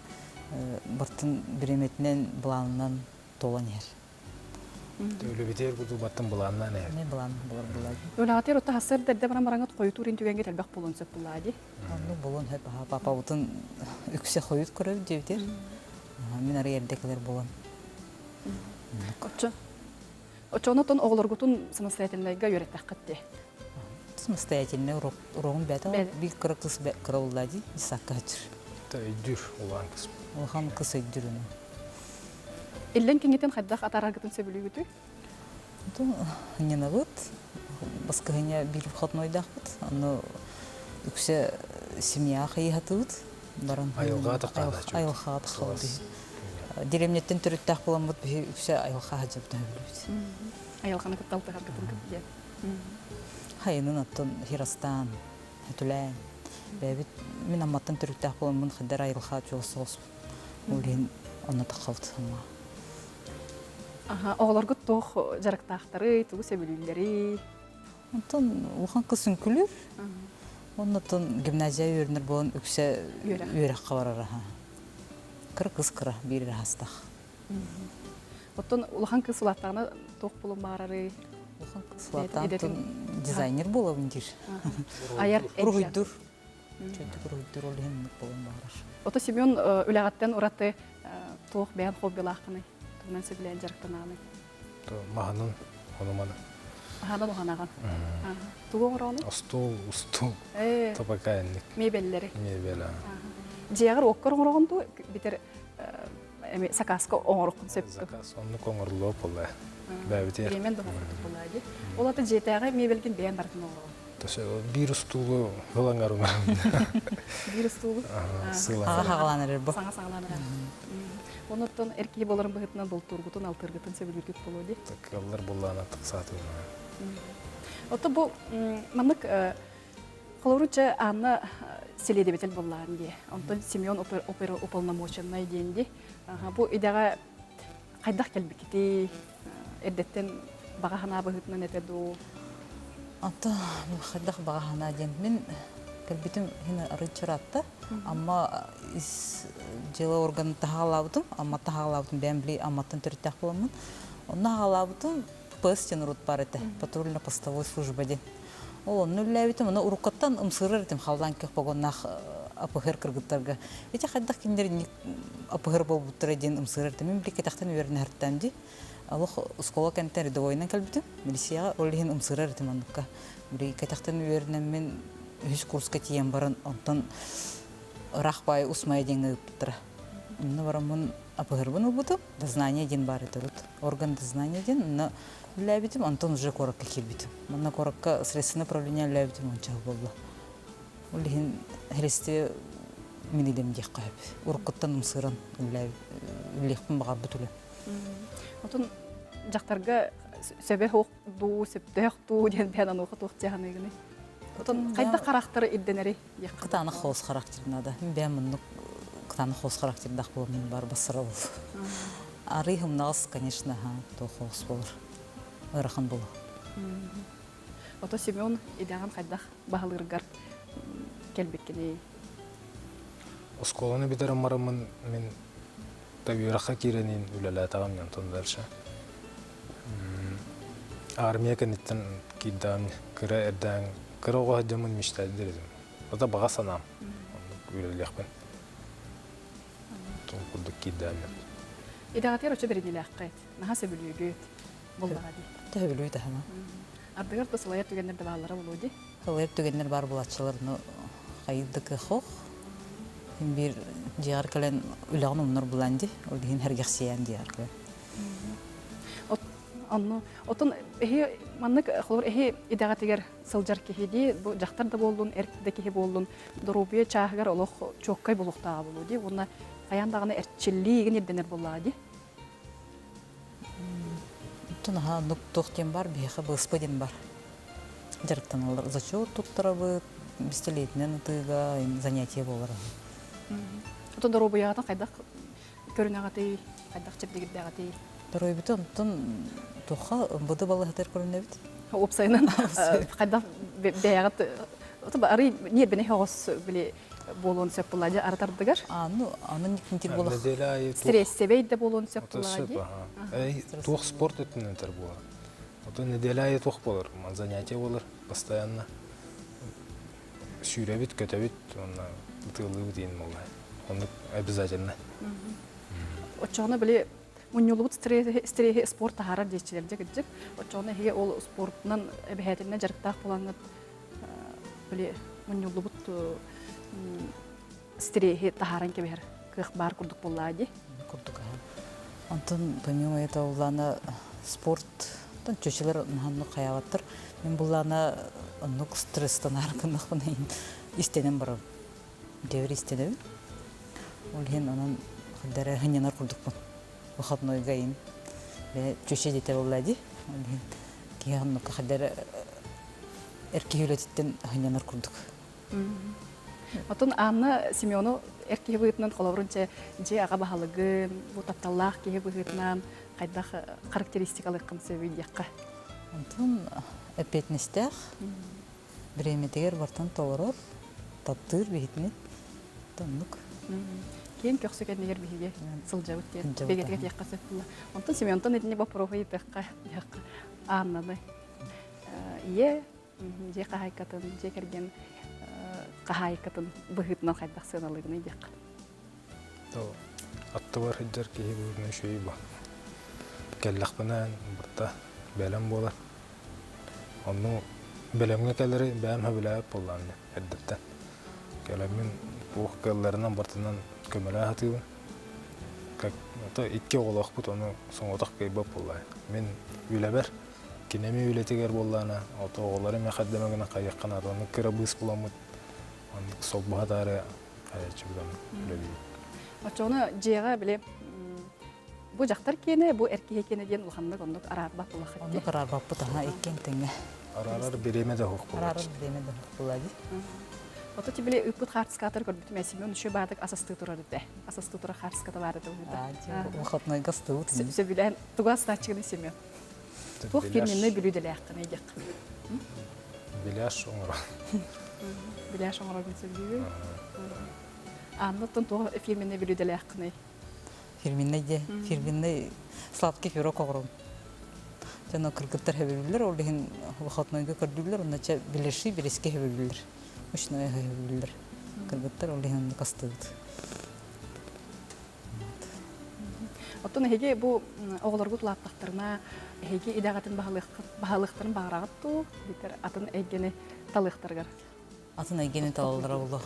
бартын бириэмэтинэн, былаанынан туолан иһэр. Үлэбитигэр курдук баттан былааннаан иһэр. Эмиэ былаан булар буолаа дии. Үлэҕитигэр отто сарсыарда эрдэ баран бараҥыт хойутуур түгэҥҥит элбэх буолуон сөп буоллаҕа дии. Оннук буолуон сөп. Папабытын үксэ хойут көрөбүт диэбитигэр. Мин арый эрдэ кэлэр буолан. Оччо Оччоҕунан оҕолоргутун самостоятельнайга үөрэттэххит дии. Самостоятельный урок урогун бээтэ биир кыра кыс кыра уллаа дии десакка сылдьар. Өйдүүр улахан кыс. Улахан кыс өйдүүр уну. Иллэн киҥитин хайдах атаараргытын сөбүлүүгүтүй? Ньынабыт, баскыһыня биир выходнойдаахпыт. Ону үксэ семья хайыһатыбыт. Баран айылҕа тахаана айылҕа тахаана Деревняттан төрүттээх буоламмыт биһи үксэ айылҕа сылдьабыт өһүлүбүт. Айылҕаны кытта алтыһаргытын кытта. Хайынын оттон хирастаан, хөтүлээн. Бэйэбит мин Амматтан төрүттээх буоламмын хаддар айылҕа чугас соҕус. Ол иһин онно таххабыт Амма. Аха, оҕолоргут туох дьарыктаахтарый, тугу сөбүлүүллэрий? Онтон улахан кыз үҥкүлүүр. Оннотон гимназия үөрэнэр буолан үксэ үөрэххэ барар аха. Кыра кыз кыра, биир эрэ хастах. Оттон улахан кыз улааттаҕына туох булун баарарый? Улахан кыз улааттаҕына дизайнер буолабын диир. Айар Уруһуйдур. Чөйдүк уруһуйдур ол иһин буолан баарар. Ото Семен үлэҕиттэн ураты туох бэйэн хоббилааххыный? Тугунан сөбүлээн дьарыктанаҕыный? Маһанын, ону-маны. Маһанан уһанаҕын. Тугу оҥороҕунуй? Остуол, устуул, табакаянник. Мебеллэри. Мебель. Дьиэҕэр уоккар оҥороҕун дуу, битэр эми сакааска оҥороххун сөп Заказ оннук оҥоруллуо буолла. Бэйэбитигэр. Бириэмэн да оҥорбут буолла дии. Ол ата дьиэтээҕи мебелгин бэйэн барытын оҥороҕун. Биир устуулу ылаҥар Биир устуулу? Саҥа хаҕалаан эрэр бу. Саҥа саҕалаан эрэр. Онуттан эр киһи буоларын быһыытынан бултуургутун, алтыыргытын сөбүлүүргүт буолуо дии. Кыаллар буллаана тахсаатым. Ото бу маннык холобуручча Анна следователь буоллаан дии. Онтон Семен опера уполномоченный диэн дии. Бу идэҕэ хайдах кэлбиккитий? Эрдэттэн баҕа санаа быһыытынан этэ дуу? Ата хайдах баҕа санаа диэн мин кэлбитим иһин арыыччы ыраатта. Амма ис дьыала органын таһаҕалаабытым. Амма таһаҕалаабытым бэйэм били Амматтан төрүттээх буоламмын. Онно аҕалаабытым ППС диэн урут баар этэ. Патрульно-постовой служба диэн. Ол онно үлэлээбитим. Ону уруккаттан ымсыырар этим халлаан көх погоннаах АПХР кыргыттарга. Ити хайдах кинилэр АПХР буолбуттара диэн ымсыырар этим. Мин били кэтэхтэн үөрэнэ дии. Олох оскуола кэнниттэн рядовойунан кэлбитим. Милицияҕа ол иһин ымсыырар этим оннукка. Били кэтэхтэн үөрэнэммин үһүс курска тиийэн баран онтон ыраах баай Усмая диэҥҥэ ыыппыттара. Онно бараммын АПХРбын ылбытым. Дознание диэн баар этэ урут. Орган дознания диэн. Онно үлэлээбитим, онтон уже куоракка киирбитим. Манна куоракка следственное управление үлэлээбитим уонча сыл буолла. Ол иһин христи мин идэм диэххэ сөп. Уруккуттан ымсыыран үлэлиэхпин баҕарбыт үлэм. Отон дьахтарга сөбө суох дуу, сөптөөх дуу диэн бэйэн онуоха туох дьаһаныыгыный? Отон хайдах харахтары ирдэнэрий? Кытаанах хоос характер надо. Мин бэйэм оннук кытаанах хоос характердаах буоламмын бар бассара ол. Арый хымнаҕас, конечно, туох хоос болор. Ыарахан боло. Ото Семен идэҕин хайдах баһылыыргар кэлбиккиний? Оскуоланы бүтэрэн бараммын мин үөрэххэ киирэн үлэлээтэҕим онтон дальше армия кэнниттэн киирдэҕим кыра эрдээн кыра оҕо сылдьаммын мечтайдыр этим это баҕа санаам оннук үлэлиэхпин ол курдук киирдэҕим Идэҕитигэр оччо бэриниилээххит наһаа сөбүлүүгүт буоллаҕа дии Төһөбүлүү таһына ардыгар да сылайар түгэннэр да бааллара буолуо дии Сылайар түгэннэр баар буолааччылар ну хайыыр да кыах Син биир дьиэҕэр кэлэн үлэҕин умнар булан дии ол иһин сэргэхсийэн дьиэҕэр кэлэн Онну отон эһи маннык холобур эһи идэҕитигэр сылдьар киһи дии бу дьахтар да буоллун эр да киһи буоллун доруобуйа чааһыгар олох чуоккай буолуохтааҕа буолуо дии уонна хайаан даҕаны эрчиллии игин ирдэнэр буоллаҕа дии Оттон аһаа оннук туох диэн бар биһиэхэ быспа диэн бар дьарыктаналлар зачет туттарабыт бистэлиэтинэн ытыыга занятие буолар Отон доруобуйаҕытын хайдах көрүнэҕитий хайдах чэбдигирдэҕитий Доруобуйабытын онтон туохха МВД балыыһатыгар көрүнэбит уопсайынан хайдах бэйэҕит арый ньиэрбинэй оҕус били буолуон сөп буолла дии аратардыгар ну аны никтинтик буолах Неделя айы стрессевей да буолуон сөп буолла дии туох спорт өттүнэн этэр буолар Ото неделя айы туох буолар занятие буолар постоянно сүүрэбит көтөбүт уонна ытыалыыбыт иин буолла оннук обязательно. Оччоҕуна били мунньуллубут стреһи спорт таһаарар диэччилэр дьэ кырдьык. Оччоҕуна эһиги ол спортунан эбэһээтинэ дьарыктаах буолаҥҥыт били мунньуллубут стреһи таһааран кэбиһэр кыах баар курдук буоллаа дии. Курдук аһа. Онтон помимо этого буллаана спорт чөчөлөр наһаннык хайаабаттар. Мин буллаана оннук стресстанаар гыннахпына истэнэн барабын. Дьэбир истэнэбин. Ол иһин онон хардара хынньанар курдукпун. Выходнойга ин чөчө дете буолла дии. Ол иһин киһи оннукка хардара эр киһи үлэтиттэн хынньанар курдук. Оттон Анна Семену эр киһи быһыытынан холобурун чэ дьиэ аҕа баһылыгын, бу тапталлаах киһи быһыытынан хайдах характеристикалыаххын сөбүй диэххэ? Онтон эппиэтинэстээх, бириэмэтигэр бартан толорор, таптыыр биһитини оннук. Киэҥ көхсү кэннигэр биһиги сылдьабыт диэн бигэтик этиэххэ сөп буолла. Онтон Сементон итини боппуруоһу ыйытыахха диэххэ Аннаны. Ийэ дьиэ хаһаайкатын, дьиэ кэргэн хаһаайкатын быһыытынан хайдах сыаналыыгыный диэххэ. Аттыбар сылдьар киһи быһыытынан үчүгэй бу. Кэллэхпинэ барыта бэлэм буолар. Онну бэлэмҥэ кэлэри бэйэм сөбүлээбэт буоллаҕым дии эрдэттэн. Кэлэммин туох кыалларынан барытынан көмөлөө сатыыбын. Как то икки оҕолоохпут ону соҕотох кыайбат буоллаҕа. Мин үлэбэр Кини эмиэ үлэтигэр буоллаҕына, ото оҕолору эмиэ хардама гына хайыахха наада. Оннук кыра быыс буламмыт, оннук солбуһа таары хайаччыбыт оннук үлэлиибит. Оччоҕуна дьиэҕэ били бу дьахтар киэнэ, бу эр киһи киэнэ диэн улаханнык оннук араарбат буоллаххыт Оннук араарбаппыт аһа иккиэн тэҥҥэ. Араарар бириэмэ да суох буолааччы. Араарар бириэмэ да суох буолаа дии. Ото ти били ыыппыт хаартыскаатар көрбүтүм ээ Семен үчүгэй баатык асастыы турар этэ. Асастыы турар хаартыската баар этэ уһута. Выходнойга астыбыт. Сөбүлээн тугу астааччыгыный Семен? Туох фирменнэй бүлүүдэлээххиний диэххэ. Беляш оҥоро. Беляш оҥоробун сөбүлүүбүн. Анна оттон туох фирменнэй бүлүүдэлээххиний? Фирменнэй дии. Фирменнэй сладкий пирог оҥоробун. Дьоно кыргыттар сөбүлүүллэр, ол иһин выходнойга көрдүүллэр, онно чэ беляши, березки сөбүлүүллэр. Мучное сөбүлүүллэр. Кыргыттар ол иһин оннук астыыбыт. Оттон эһиги бу оҕолоргут улааттахтарына, эһиги идэҕитин баһылыахтарын баҕараҕыт дуу, биитэр атын эйгэни талыахтарыгар? Атын эйгэни талаллара буолуо.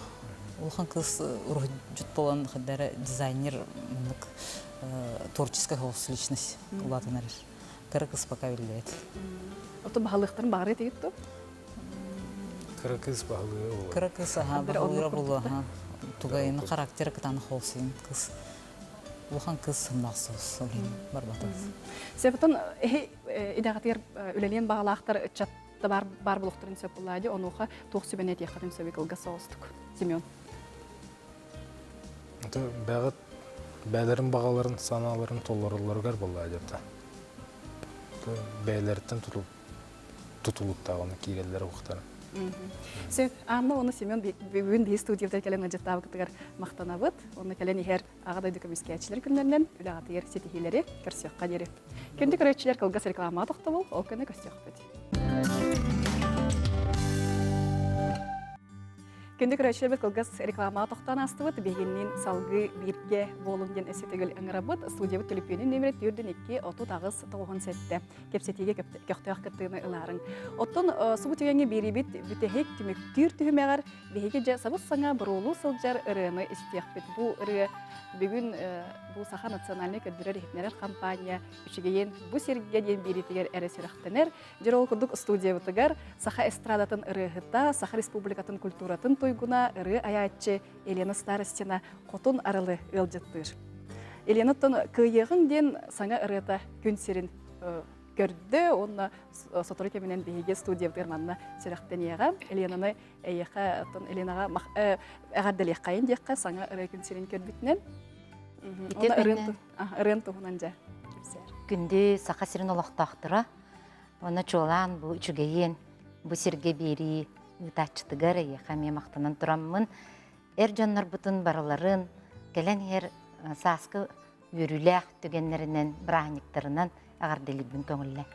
Улахан кыыс уруһуйдьут буолан хайдара дизайнер маннык творческая личность улаатан эрэр. Кыра кыыс пока биллибэт. Оттон баһылыахтарын баҕарыа этигит дуо? Кыра кыыс баһылыа буолуо. Кыра кыыс аһа баһылыыра буолуо аһа. Тугайын характера кытаанах холсуйун кыыс. Улахан кыыс сымнаах соҕус ол иһин барбатым. Себутун эһи идэҕитигэр үлэлиэн баҕалаахтар ыччат да бар бар булуохтарын сөп буллаа дии онуоха туох сүбэни этиэххитин сөбүй кылгас соҕустук Семен. Это бэҕит бээлэрин баҕаларын санааларын толороллоругар буоллаа дьэ бэйэлэриттэн тутулуктааҕына киирэллэр уохтара. Сөп. Анна уонна Семен бүгүн биһи студиябытыгар кэлэн ыалдьыттаабыкытыгар махтанабыт. Онно кэлэн иһэр Аҕа дойду көмүскээччилэр күннэринэн үлэҕитигэр ситиһиилэри көрсүөххэ диэри. Күндү көрөөччүлэр кылгас рекламаҕа тохтобул, ол кэннэ көрсүөхпүт. Күндү көрөөччүлэрбит кылгас рекламаҕа тохтоон аастыбыт. Биһигинниин салгыы бииргэ буолуҥ диэн өссө төгүл ыҥырабыт. Студиябыт төлөпүөнүн нөмірэ 4 2 38 97. Кэпсэтиигэ көхтөөх кыттыыны ылаарыҥ. Оттон субу түгэҥҥэ биэриибит бүтэһик түмүктүүр түһүмэҕэр биһиги дьэ сабыс-саҥа буруолуу сылдьар ырыаны истиэхпит. Бу ырыа бүгүн бу Саха национальнай көрдөрөр-иһитиннэрэр хампаанньа үчүгэйин бу сиргэ диэн биэриитигэр эрэ сүрэхтэнэр. Дьэ ол курдук студиябытыгар Саха эстрадатын ырыаһыта, Саха Республикатын культуратын туйгуна, ырыа айааччы Елена Старостина Хотун Арылы ыалдьыттыыр. Елена оттон кыайыаҕыҥ диэн саҥа ырыата күн сирин көрдө уонна сотору кэминэн биһиги студиябытыгар манна сүрэхтэниэҕэ. Еленаны эйиэхэ оттон Еленаҕа эҕэрдэлиэххэйин диэххэ саҥа ырыа күн сирин көрбүтүнэн. Уонна ырыан туһунан дьэ Күндү Саха сирин олохтоохторо Уонна чуолаан бу үчүгэйиэн бу сиргэ биэрии ыытааччытыгар эйиэхэ эмиэ махтанан тураммын эр дьоннорбутун барыларын кэлэн иһэр сааскы үөрүүлээх түгэннэринэн, бырааһынньыктарынан эҕэрдэлиирбин көҥүллэ.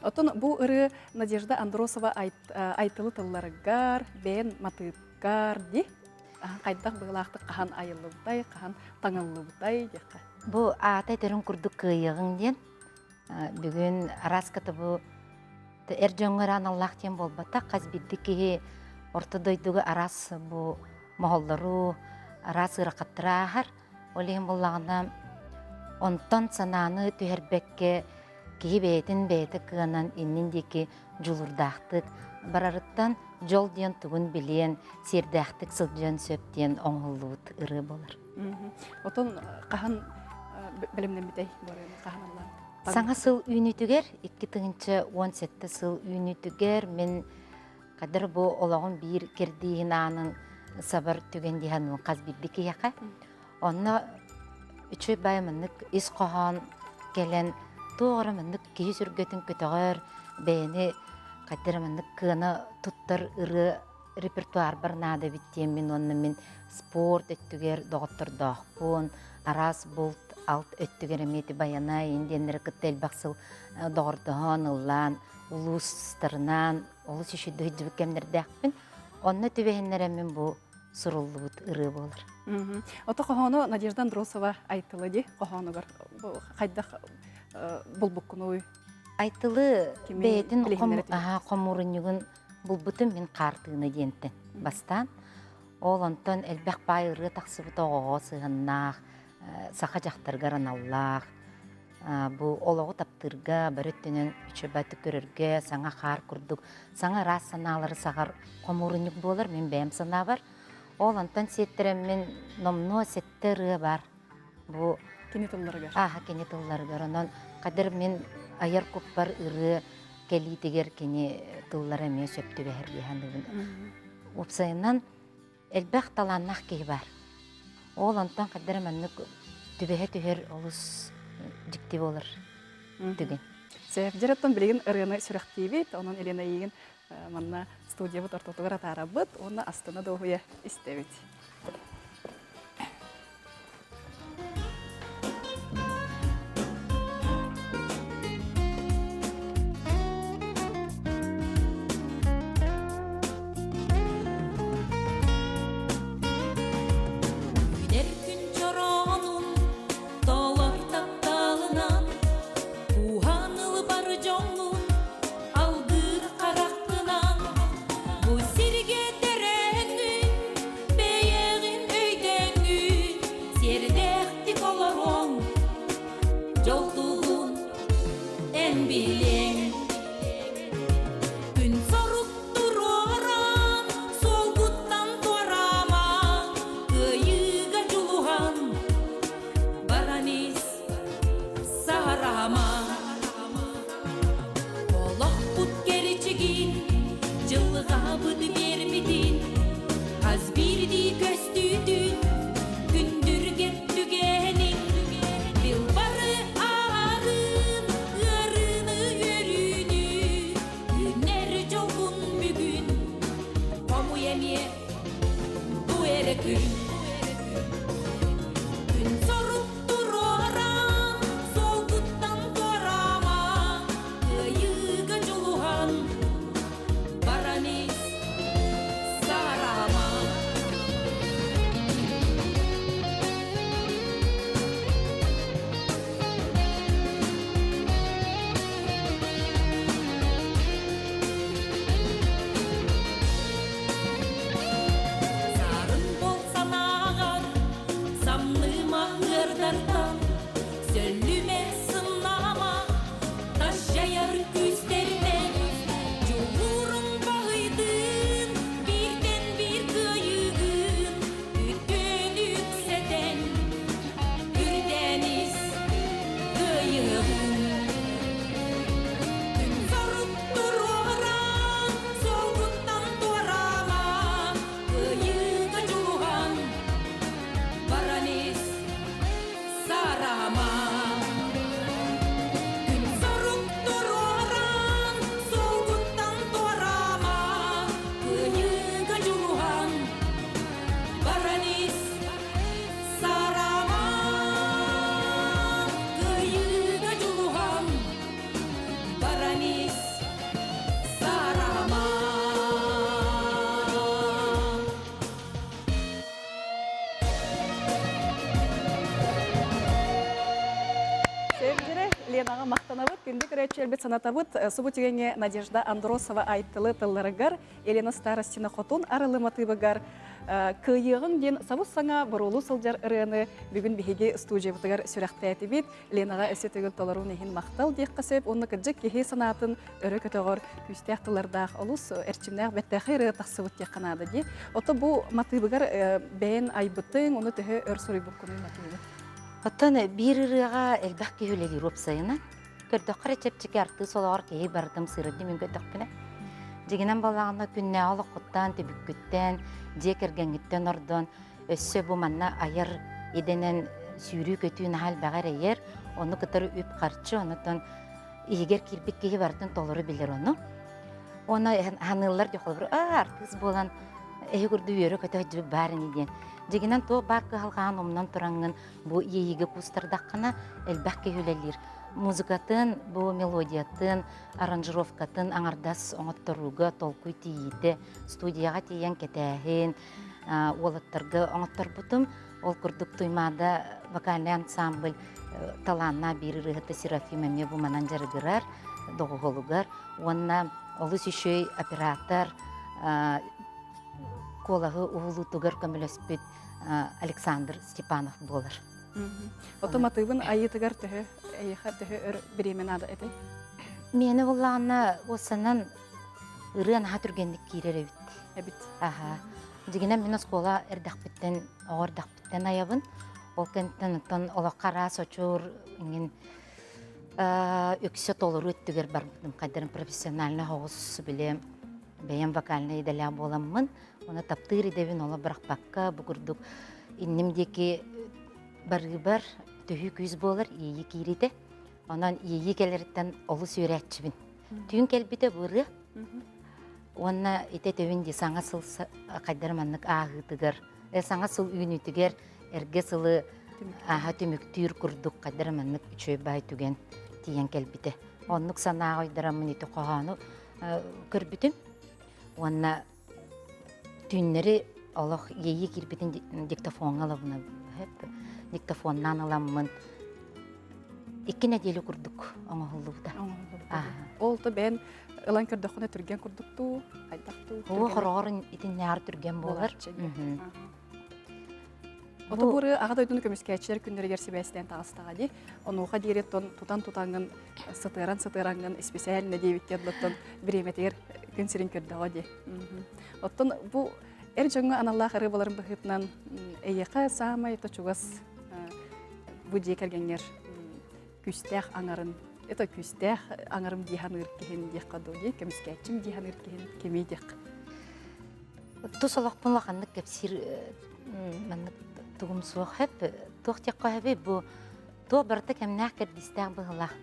Оттон бу ырыа Надежда Андросова айтылы тылларыгар, бэйэн матыыпкар ди хайдах быһыылаахтык хаһан айыллыбытай, хаһан таҥыллыбытай диэххэ. Бу аата этэрин курдук кыайыаҕыҥ диэн. Бүгүн араас бу эр дьоҥҥо эрэ аналлаах диэн буолбатах. Хас биирдии киһи орто дойдуга араас бу моһоллору, араас ыарахаттары ааһар. Ол иһин буоллаҕына, онтон санааны түһэрбэккэ киһи бэйэтин бэйэтэ кыанан иннин диэки дьулуурдаахтык барарыттан дьол диэн тугун билиэн, сиэрдээхтик сылдьыан сөп диэн оҥоһуллубут ырыа буолар. Отон хаһан бэлэмнэммитэй хаһан аллаан? Саҥа сыл үүнүүтүгэр, 2017 сыл үүнүүтүгэр мин Кадыр бу олоҕун биир кирдииһин аанын сабар түгэн диһан хас биирди киһиэхэ. Онно үчүгэй баай маннык ис хоһоон кэлэн туох эрэ маннык киһи сүргэтин көтөҕөр, бэйэни хайдах эрэ маннык кыана туттар ырыа репертуарбар наада эбит диэммин уонна мин спорт өттүгэр доҕоттордоохпун, араас булт, алт өттүгэр эмиэ ити Байанай диэннэри кытта элбэх сыл доҕордоһон, ыллаан, улуустарынан олус үчүгэй сылдьыбыт кэмнэрдээхпин. Онно түбэһиннэрэммин бу суруллубут ырыа буолар. Ото хоһоону Надежда Андросова Айтылы ди хоһоонугар хайдах булбуккунуй? Айтылы бэйэтин хомуурунньугун булбутум мин хаартыына диэнтэн бастаан. Ол онтон элбэх баай ырыа тахсыбыта оҕоҕо сыһыаннаах, саха дьахтарыгар аналлаах, бу олоҕу таптыырга, бары өттүнэн үчүгэйдик көрөргө, саҥа хаар курдук саҥа ыраас санаалары саҕар хомуурунньук буолар мин бэйэм санаабар. Ол онтон сиэттэрэммин номнуо сэттэ ырыа баар. Бу кини тылларыгар. Ааха кини тылларыгар. Онон кадыр мин айар куппар ырыа кэлиитигэр кини тыллара эмиэ сөп түбэһэр дии саныыбын. Уопсайынан элбэх талааннаах киһи баар. Ол онтон хайдах эрэ маннык түбэһэ түһэр олус дьикти буолар түгэн. Сөп. Дьэ, оттон билигин ырыаны сүрэхтиибит, онон Елена эйигин манна студиябыт ортотугар атаарабыт уонна астына дуоһуйа истэбит. Үүнэр күн чороонун толор тапталынан Кууһан ылбар дьоҥҥун алгыыр хараххынан Бу сиргэ төрөөҥҥүн бэйэҕин өйдөөҥҥүн Сиэрдээхтик олоруоҥ дьол туһун эн билиэҥ Күн сорук туруоран, суолгуттан туораама, Кыайыыга дьулуһан, баран ис, саһараама. Олохпут кэричигин, дьылҕабыт биэрбитин, Хас биирдии көстүүтүн, күндүргэн түгэнин, Бил бары аарыын, ыарыыны үөрүүнү. Күндү көрөөччүлэрбит санатабыт, субу түгэҥҥэ Надежда Андросова айттылы тылларыгар, Елена Старостина Хотун арылы матыыбыгар Кыайыаҕыҥ диэн сабыс-саҥа боруолуу сылдьар ырыаны бүгүн биһиги студиябытыгар сүрэхтээтибит. Ленаҕа өссө төгүл толоруун иһин махтал диэххэ сөп. Уонна кырдьык киһи санаатын өрө көтөҕөр күүстээх тыллардаах олус эрчимнээх бэртээхэй ырыа тахсыбыт диэххэ наада дии. Ото бу матыыбыгар бэйэн айбытыҥ, ону төһө өр суруйбуккунуй матыыбы? Оттон биир ырыаҕа элбэх киһи үлэлиир уопсайынан. Көрдөххө эрэ чэпчэки артыыс олоҕор киһи барытым сырыдым мин көрдөхпүнэ. Дьиҥинэн буоллаҕына күннээҕи олоххуттан, түбүккүттэн, дьиэ кэргэҥҥиттэн ордон, өссө бу манна айар идэнэн сүүрүү-көтүү наһаа элбэҕи эрэйэр, ону кытары үп-харчы, онутан иһигэр киирбит киһи барытын толору билэр ону. Уонна ханыыллар дии холобур, аа артыыс буолан эһи курдук үөрэ-көтө сылдьыбыт баар ини диэн. Дьиҥинэн туох баар кыһалҕаҕын умнан тураҥҥын бу иэйиигэ куустардаххына элбэх киһи үлэлиир. Музыкатын, бу мелодиятын, аранжировкатын аҥардас оҥотторууга толкуй тиийиитэ, студияҕа тиийэн кэтээһин, уолаттарга оҥотторбутум. Ол курдук Туймаада вокальнай ансамбль талааннаах биир ырыаһыта Серафим эмиэ бу манан дьарыгырар доҕуһуолугар уонна олус үчүгэй оператор куолаһы уһулуутугар көмөлөспүт Александр Степанов буолар. Ото матыыбын айыытыгар төһө эйиэхэ төһө өр бириэмэ наада этэй? Миэнэ буллаҕына уоссанан ырыа наһаа түргэнник киирэр эбит. Эбит. Аха. Дьигинэн мин оскуола эрдэхпиттэн, оҕо эрдэхпиттэн айабын. Ол кэнниттэн оттон олоххо араас очур иҥин үксэ толору өттүгэр барбытым. Хайдарын профессионально оҕус били бэйэм вокальнай идэлээх буоламмын, уонна таптыыр идэбин олох бырахпакка бу курдук инним диэки барыыбар төһүү күүс буолар иэйии киириитэ. Онон иэйии кэлэриттэн олус үөрээччибин. Түүн кэлбитэ бу ырыа. Уонна ити этэбин дии саҥа сыл хайдары маннык ааһыытыгар, саҥа сыл үүнүүтүгэр эргэ сылы ааһа түмүктүүр курдук хайдары маннык үчүгэй баай түгэн тиийэн кэлбитэ. Оннук санааҕа уйдараммын ити хоһоону көрбүтүм. Уонна түүннэри олох иэйии киирбитин диктофоҥҥа ылабын диктофоннаан ыламмын икки нэдиэлэ курдук оҥоһуллубута. Ол то бэйэн ылан көрдөххүнэ түргэн курдук дуу, хайдах дуу? Оо, хороҕор итиннээҕэр түргэн буолар. Ото бу ырыа Аҕа дойдуну көмүскээччилэр күннэригэр сибээстээн таҕыстаҕа дии. Онуоха диэри тутан тутаҥҥын сытыаран сытыараҥҥын исписээлинэ диэбиккэ оттон бириэмэтигэр күн сирин көрдөҕө дии. Оттон бу эр дьоҥҥо аналлаах ырыа буоларын быһыытынан эйиэхэ саамай то чугас бу дьиэ кэргэҥҥэр күүстээх аҥарын это күүстээх аҥарым дии саныыр киһин диэххэ дуу дии көмүскээччим дии саныыр киһин кимий диэххэ Тус олохпун улаханнык кэпсиир маннык тугум суох хэп. Туох диэххэ хэбий бу туох барыта кэмнээх кэрдиистээх быһыылаах.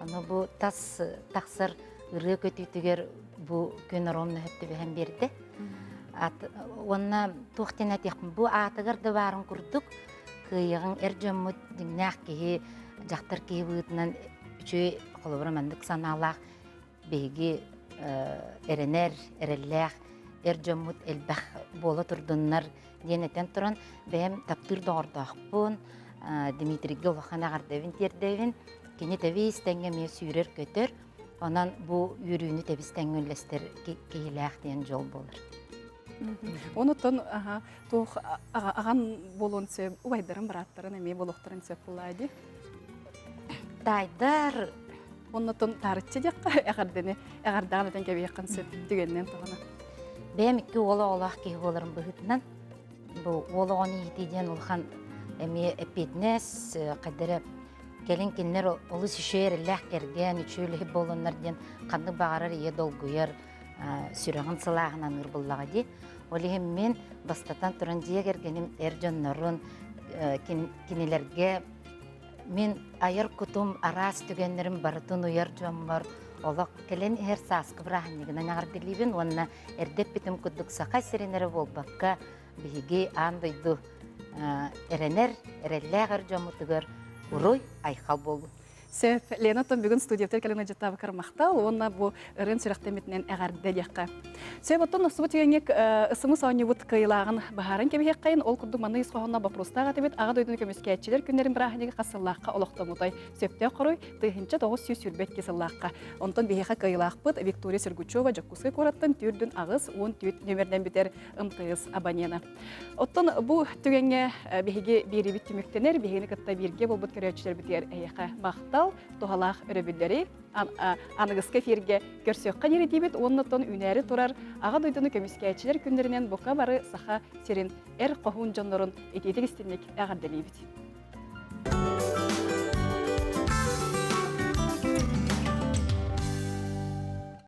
Ону бу тас тахсар ырыа көтүүтүгэр бу күн ровно хөп түбэһэн биэрдэ. Уонна туох диэн этиэхпин бу аатыгар да баарын курдук кыайыаҕыҥ эр дьоммут дьиҥнээх киһи дьахтар киһи быһыытынан үчүгэй холобура маннык санаалаах биһиги эрэнэр, эрэллээх эр дьоммут элбэх буола турдуннар диэн этэн туран, бэйэм таптыыр доҕордоохпун, Дмитрийгэ улахан эҕэрдэбин тиэрдэбин. Кини тэбис тэҥҥэ эмиэ сүүрэр-көтөр, онон бу үөрүүнү тэбис тэҥҥэ үллэстэр киһилээх диэн дьол буолар. Онуттан туох аҕан буолуон сөп, убайдарын, бырааттарын эмиэ буолуохтарын сөп буолаа дии. Таайдар Оннотон таарыччы диэххэ эҕэрдэни эҕэрдэҕин этэн кэбиһиэххин сөп түгэнинэн туһана. Бэйэм икки уол оҕолоох киһи буоларым быһыытынан бу уол оҕону иитии диэн улахан эмиэ эппиэтинэс хайда эрэ кэлин кинилэр олус үчүгэй эрэллээх кэргэн, үчүгэй үлэһит буоллуннар диэн ханнык баҕарар ийэ долгуйар, сүрэҕин сылааһын аныыр буллаҕа дии. Ол иһин мин бастатан туран дьиэ кэргэним эр дьоннорун кинилэргэ мин айар кутум араас түгэннэрин барытын уйар дьоммор олох кэлэн иһэр сааскы бырааһынньыгынан эҕэрдэлиибин уонна эрдэ эппитим курдук Саха сирин эрэ буолбакка биһиги аан дойду эрэнэр, эрэллээх эр дьоммутугар уруй айхал буоллун. Сөп. Лена оттон бүгүн студияттар кэлэн ыдьыттаабыкар махтал уонна бу ырыан сүрэхтэммитинэн эҕэрдэ диэххэ. Сөп оттон устубут түгэҥҥэ ысымыс оонньуубут кыайылааҕын баһааран кэбиһиэххэйин ол курдук манна ис хоһоонно боппуруостаах этибит аҕа дойдуну көмүскээччилэр күннэрин бырааһынньыгы хас сыллаахха олохтоммутай сөптөөх хоруй 1922 сыллаахха. Онтон биһиэхэ кыайылаахпыт Виктория Сергучева Дьокуускай куораттан түүрдүн аҕыс уон түүт нүөмэринэн бүтэр МТС абонена. Оттон бу түгэҥҥэ биһиги биэриибит түмүктэнэр, биһигини кытта бииргэ буолбут көрөөччүлэрбитигэр эһиэхэ махтал, туһалаах өрөбүллэри аныгыскы эфиргэ көрсүөххэ диэри диибит уонна оттон үүнээри турар Аҕа дойдуну көмүскээччилэр күннэринэн бука бары Саха сирин эр хоһуун дьоннорун итиитик истинник эҕэрдэлиибит.